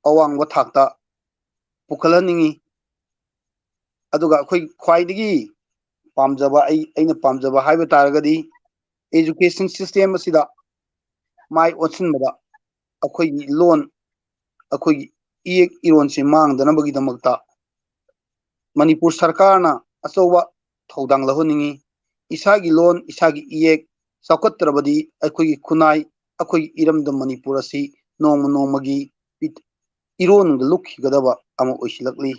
ꯑꯋꯥꯡꯕ ꯊꯥꯛꯇ ꯄꯨꯈꯠꯍꯟꯅꯤꯡꯏ꯫ ꯑꯗꯨꯒ ꯑꯩꯈꯣꯏ ꯈ꯭ꯋꯥꯏꯗꯒꯤ ꯄꯥꯝꯖꯕ, ꯑꯩ, ꯑꯩꯅ ꯄꯥꯝꯖꯕ ꯍꯥꯏꯕ ꯇꯥꯔꯒꯗꯤ education system ꯑꯁꯤꯗ ꯃꯥꯏ ꯑꯣꯟꯁꯤꯟꯕꯗ ꯑꯩꯈꯣꯏꯒꯤ ꯂꯣꯟ, ꯑꯩꯈꯣꯏꯒꯤ ꯏꯌꯦꯛ ꯏꯔꯣꯟꯁꯤ ꯃꯥꯡꯗꯅꯕꯒꯤꯗꯃꯛꯇ ꯃꯅꯤꯄꯨꯔ ꯁꯔꯀꯥꯔꯅ ꯑꯆꯧꯕ ꯊꯧꯗꯥꯡ ꯂꯧꯍꯟꯅꯤꯡꯏ꯫ ꯏꯁꯥꯒꯤ ꯂꯣꯟ, ꯏꯁꯥꯒꯤ ꯏꯌꯦꯛ ꯆꯥꯎꯈꯠꯇ꯭ꯔꯕꯗꯤ ꯑꯩꯈꯣꯏꯒꯤ ꯈꯨꯟꯅꯥꯏ, ꯑꯩꯈꯣꯏꯒꯤ ꯏꯔꯝꯗꯝ ꯃꯅꯤꯄꯨꯔ ꯑꯁꯤ ꯅꯣꯡꯃ ꯅꯣꯡꯃꯒꯤ ꯏꯔꯣꯟꯗ ꯂꯨꯞꯈꯤꯒꯗꯕ ꯑꯃ ꯑꯣꯏꯁꯤꯜꯂꯛꯂꯤ꯫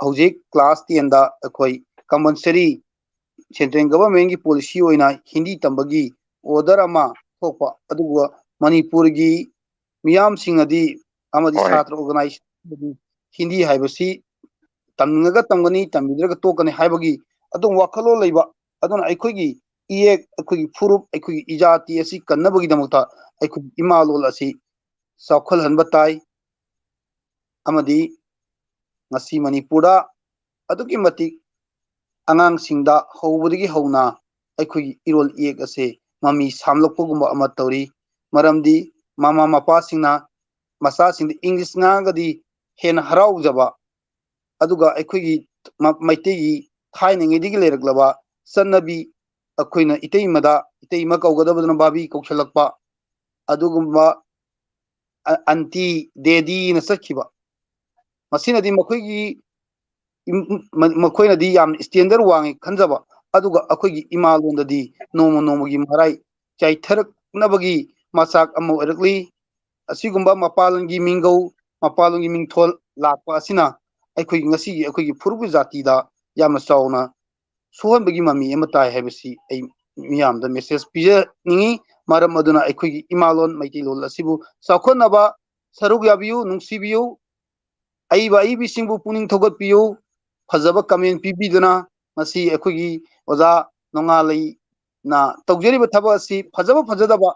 ꯍꯧꯖꯤꯛ class ten ꯗ ꯑꯩꯈꯣꯏ compulsory central government ꯀꯤ policy ꯑꯣꯏꯅ ꯍꯤꯟꯗꯤ ꯇꯝꯕꯒꯤ order ꯑꯃ ꯊꯣꯛꯄ, ꯑꯗꯨꯒ ꯃꯅꯤꯄꯨꯔꯒꯤ ꯃꯤꯌꯥꯝꯁꯤꯡꯅꯗꯤ ꯑꯃꯗꯤ ꯍꯣꯏ꯫ ꯁꯥꯇ꯭ꯔ organization ꯗꯤ ꯍꯤꯟꯗꯤ ꯍꯥꯏꯕꯁꯤ ꯇꯝꯅꯤꯡꯉꯒ ꯇꯝꯒꯅꯤ, ꯇꯝꯕꯤꯗ꯭ꯔꯒ ꯇꯣꯛꯀꯅꯤ ꯍꯥꯏꯕꯒꯤ ꯑꯗꯨꯝ ꯋꯥꯈꯜꯂꯣꯟ ꯂꯩꯕ꯫ ꯑꯗꯨꯅ ꯑꯩꯈꯣꯏꯒꯤ ꯏꯌꯦꯛ, ꯑꯩꯈꯣꯏꯒꯤ ꯐꯨꯔꯨꯞ, ꯑꯩꯈꯣꯏꯒꯤ ꯏꯖꯥꯇꯤ ꯑꯁꯤ ꯀꯟꯅꯕꯒꯤꯗꯃꯛꯇ ꯑꯩꯈꯣꯏꯒꯤ ꯏꯃꯥ ꯂꯣꯟ ꯑꯁꯤ ꯆꯥꯎꯈꯠꯍꯟꯕ ꯇꯥꯏ꯫ ꯑꯃꯗꯤ ꯉꯁꯤ ꯃꯅꯤꯄꯨꯔꯗ ꯑꯗꯨꯛꯀꯤ ꯃꯇꯤꯛ ꯑꯉꯥꯡꯁꯤꯡꯗ ꯍꯧꯕꯗꯒꯤ ꯍꯧꯅ ꯑꯩꯈꯣꯏꯒꯤ ꯏꯔꯣꯜ ꯏꯌꯦꯛ ꯑꯁꯦ ꯃꯃꯤ ꯁꯥꯝꯂꯛꯄꯒꯨꯝꯕ ꯑꯃ ꯇꯧꯔꯤ꯫ ꯃꯔꯝꯗꯤ ꯃꯃꯥ ꯃꯄꯥꯁꯤꯡꯅ ꯃꯆꯥꯁꯤꯡꯗ English ꯉꯥꯡꯉꯒꯗꯤ ꯍꯦꯟꯅ ꯍꯔꯥꯎꯖꯕ, ꯑꯗꯨꯒ ꯑꯩꯈꯣꯏꯒꯤ ꯃ-, ꯃꯩꯇꯩꯒꯤ ꯊꯥꯏꯅꯉꯩꯗꯒꯤ ꯂꯩꯔꯛꯂꯕ ꯆꯠꯅꯕꯤ, ꯑꯩꯈꯣꯏꯅ ꯏꯇꯩꯃꯗ ꯏꯇꯩꯃ ꯀꯧꯒꯗꯕꯗꯨꯅ ꯚꯥꯕꯤ ꯀꯧꯁꯜꯂꯛꯄ, ꯑꯗꯨꯒꯨꯝꯕ ꯑ-, aunty, daddy ꯅ ꯆꯠꯈꯤꯕ, ꯃꯁꯤꯅꯗꯤ ꯃꯈꯣꯏꯒꯤ ꯏꯝ-, ꯃ-, ꯃꯈꯣꯏꯅꯗꯤ ꯌꯥꯝꯅ standard ꯋꯥꯡꯉꯤ ꯈꯟꯖꯕ, ꯑꯗꯨꯒ ꯑꯩꯈꯣꯏꯒꯤ ꯏꯃꯥ ꯂꯣꯟꯗꯗꯤ ꯅꯣꯡꯃ ꯅꯣꯡꯃꯒꯤ ꯃꯔꯥꯏ ꯆꯥꯏꯊꯔꯛꯅꯕꯒꯤ ꯃꯆꯥꯛ ꯑꯃ ꯑꯣꯏꯔꯛꯂꯤ꯫ ꯑꯁꯤꯒꯨꯝꯕ ꯃꯄꯥꯟꯒꯤ ꯃꯤꯡꯒꯧ, ꯃꯄꯥꯟꯒꯤ ꯃꯤꯡꯊꯣꯜ ꯂꯥꯛꯄ ꯑꯁꯤꯅ ꯑꯩꯈꯣꯏꯒꯤ ꯉꯁꯤꯒꯤ ꯑꯩꯈꯣꯏꯒꯤ ꯐꯨꯔꯨꯞꯀꯤ ꯖꯥꯇꯤꯗ ꯌꯥꯝꯅ ꯆꯥꯎꯅ ꯁꯣꯛꯍꯟꯕꯒꯤ ꯃꯃꯤ ꯑꯃ ꯇꯥꯏ ꯍꯥꯏꯕꯁꯤ ꯑꯩ ꯃꯤꯌꯥꯝꯗ message ꯄꯤꯖꯅꯤꯡꯏ꯫ ꯃꯔꯝ ꯑꯗꯨꯅ ꯑꯩꯈꯣꯏꯒꯤ ꯏꯃꯥꯂꯣꯟ ꯃꯩꯇꯩꯂꯣꯟ ꯑꯁꯤꯕꯨ ꯆꯥꯎꯈꯠꯅꯕ ꯁꯔꯨꯛ ꯌꯥꯕꯤꯌꯨ, ꯅꯨꯡꯁꯤꯕꯤꯌꯨ꯫ ꯑꯏꯕ ꯑꯏꯕꯤꯁꯤꯡꯕꯨ ꯄꯨꯛꯅꯤꯡ ꯊꯧꯒꯠꯄꯤꯌꯨ꯫ ꯐꯖꯕ comment ꯄꯤꯕꯤꯗꯨꯅ ꯉꯁꯤ ꯑꯩꯈꯣꯏꯒꯤ ꯑꯣꯖꯥ ꯅꯣꯡꯉꯥꯜꯂꯩꯅ ꯇꯧꯖꯔꯤꯕ ꯊꯕꯛ ꯑꯁꯤ ꯐꯖꯕ ꯐꯖꯗꯕ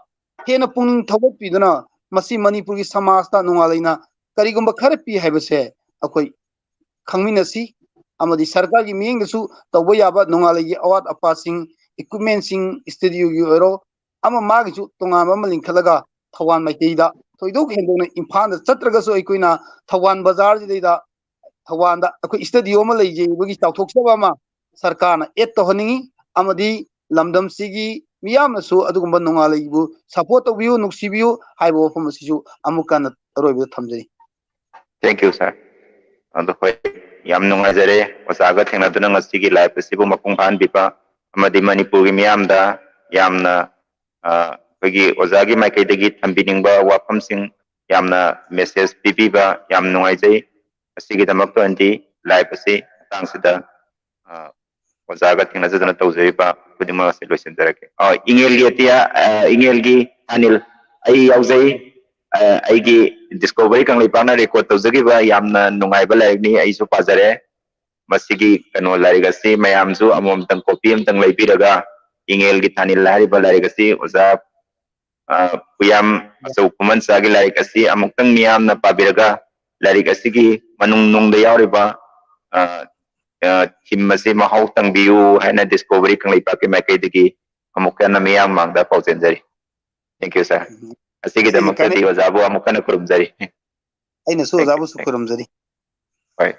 ꯍꯦꯟꯅ ꯄꯨꯛꯅꯤꯡ ꯊꯧꯒꯠꯄꯤꯗꯨꯅ ꯃꯁꯤ ꯃꯅꯤꯄꯨꯔꯒꯤ ꯁꯃꯥꯖꯇ ꯅꯣꯡꯉꯥꯜꯂꯩꯅ ꯀꯔꯤꯒꯨꯝꯕ ꯈꯔ ꯄꯤ ꯍꯥꯏꯕꯁꯦ ꯑꯩꯈꯣꯏ ꯈꯪꯃꯤꯟꯅꯁꯤ꯫ ꯑꯃꯗꯤ ꯁꯔꯀꯥꯔꯒꯤ ꯃꯤꯠꯌꯦꯡꯗꯁꯨ ꯇꯧꯕ ꯌꯥꯕ ꯅꯣꯡꯉꯥꯜꯂꯩꯒꯤ ꯑꯋꯥꯠ ꯑꯄꯥꯁꯤꯡ, equipment ꯁꯤꯡ, studio ꯒꯤ ꯑꯣꯏꯔꯣ, ꯑꯃ ꯃꯥꯒꯤꯁꯨ ꯇꯣꯉꯥꯟꯕ ꯑꯃ ꯂꯤꯡꯈꯠꯂꯒ ꯊꯧꯕꯥꯜ ꯃꯥꯏꯀꯩꯗ ꯊꯣꯏꯗꯣꯛ ꯍꯦꯟꯗꯣꯛꯅ ꯏꯝꯐꯥꯜꯗ ꯆꯠꯇ꯭ꯔꯒꯁꯨ ꯑꯩꯈꯣꯏꯅ ꯊꯧꯕꯥꯜ ꯕꯖꯥꯔꯁꯤꯗꯩꯗ ꯊꯧꯕꯥꯜꯗ ꯑꯩꯈꯣꯏ studio ꯑꯃ ꯂꯩꯖꯩ ꯍꯥꯏꯕꯒꯤ ꯆꯥꯎꯊꯣꯛꯆꯕ ꯑꯃ ꯁꯔꯀꯥꯔꯅ add ꯇꯧꯍꯟꯅꯤꯡꯏ꯫ ꯑꯃꯗꯤ ꯂꯝꯗꯝꯁꯤꯒꯤ ꯃꯤꯌꯥꯝꯅꯁꯨ ꯑꯗꯨꯒꯨꯝꯕ ꯅꯣꯡꯉꯥꯜꯂꯩꯕꯨ support ꯇꯧꯕꯤꯌꯨ, ꯅꯨꯡꯁꯤꯕꯤꯌꯨ ꯍꯥꯏꯕ ꯋꯥꯐꯝ ꯑꯁꯤꯁꯨ ꯑꯃꯨꯛꯀ ꯍꯟꯅ ꯑꯔꯣꯏꯕꯗ ꯊꯝꯖꯔꯤ꯫ Thank you, sir. ꯑꯗꯣ ꯍꯣꯏ, ꯌꯥꯝ ꯅꯨꯡꯉꯥꯏꯖꯔꯦ ꯑꯣꯖꯥꯒ ꯊꯦꯡꯅꯗꯨꯅ ꯉꯁꯤꯒꯤ live ꯑꯁꯤꯕꯨ ꯃꯄꯨꯡ ꯐꯥꯍꯟꯕꯤꯕ ꯑꯃꯗꯤ ꯃꯅꯤꯄꯨꯔꯒꯤ ꯃꯤꯌꯥꯝꯗ ꯌꯥꯝꯅ, ꯑ, ꯑꯩꯈꯣꯏꯒꯤ ꯑꯣꯖꯥꯒꯤ ꯃꯥꯏꯀꯩꯗꯒꯤ ꯊꯝꯕꯤꯅꯤꯡꯕ ꯋꯥꯐꯝꯁꯤꯡ, ꯌꯥꯝꯅ message ꯄꯤꯕꯤꯕ ꯌꯥꯝ ꯅꯨꯡꯉꯥꯏꯖꯩ꯫ ꯑꯁꯤꯒꯤꯗꯃꯛꯇ ꯑꯣꯏꯅꯗꯤ live ꯑꯁꯤ ꯃꯇꯥꯡꯁꯤꯗ, ꯑ, ꯑꯣꯖꯥꯒ ꯊꯦꯡꯅꯖꯗꯨꯅ ꯇꯧꯖꯔꯤꯕ ꯈꯨꯗꯤꯡꯃꯛ ꯑꯁꯤ ꯂꯣꯏꯁꯤꯟꯖꯔꯒꯦ꯫ ꯑ, ꯏꯉꯦꯜꯒꯤ ꯑꯇꯤꯌꯥ, ꯑ, ꯏꯉꯦꯜꯒꯤ ꯊꯥꯅꯤꯜ ꯑꯩ ꯌꯥꯎꯖꯩ꯫ ꯑ, ꯑꯩꯒꯤ Discovery ꯀꯪꯂꯩꯄꯥꯛꯅ record ꯇꯧꯖꯈꯤꯕ ꯌꯥꯝꯅ ꯅꯨꯡꯉꯥꯏꯕ ꯂꯥꯏꯔꯤꯛꯅꯤ, ꯑꯩꯁꯨ ꯄꯥꯖꯔꯦ꯫ ꯃꯁꯤꯒꯤ ꯀꯩꯅꯣ ꯂꯥꯏꯔꯤꯛ ꯑꯁꯤ ꯃꯌꯥꯝꯁꯨ ꯑꯃꯃꯝꯇꯪ copy ꯑꯃꯇꯪ ꯂꯩꯕꯤꯔꯒ ꯏꯉꯦꯜꯒꯤ ꯊꯥꯅꯤꯜ ꯍꯥꯏꯔꯤꯕ ꯂꯥꯏꯔꯤꯛ ꯑꯁꯤ ꯑꯣꯖꯥ, ꯑ, ꯄꯨꯌꯥꯝ ꯑꯆꯧ ꯈꯨꯃꯟꯆꯥꯒꯤ ꯂꯥꯏꯔꯤꯛ ꯑꯁꯤ ꯑꯃꯨꯛꯇꯪ ꯃꯤꯌꯥꯝꯅ ꯄꯥꯕꯤꯔꯒ ꯂꯥꯏꯔꯤꯛ ꯑꯁꯤꯒꯤ ꯃꯅꯨꯡ ꯅꯨꯡꯗ ꯌꯥꯎꯔꯤꯕ, ꯑ, ꯑ, theme ꯑꯁꯤ ꯃꯍꯥꯎ ꯇꯪꯕꯤꯌꯨ ꯍꯥꯏꯅ Discovery ꯀꯪꯂꯩꯄꯥꯛꯀꯤ ꯃꯥꯏꯀꯩꯗꯒꯤ ꯑꯃꯨꯛ ꯍꯟꯅ ꯃꯤꯌꯥꯝ ꯃꯥꯡꯗ ꯄꯥꯎꯖꯦꯟꯖꯔꯤ꯫ Thank you, sir꯫ ꯎꯝ꯫ ꯑꯁꯤꯒꯤꯗꯃꯛꯇꯗꯤ ꯑꯩꯁꯨ ꯑꯣꯖꯥꯕꯨ ꯑꯃꯨꯛ ꯍꯟꯅ ꯈꯨꯔꯨꯝꯖꯔꯤ꯫ ꯑꯩꯅꯁꯨ Thank you, ꯑꯣꯖꯥꯕꯨꯁꯨ thank you꯫ ꯈꯨꯔꯨꯝꯖꯔꯤ꯫ ꯍꯣꯏ꯫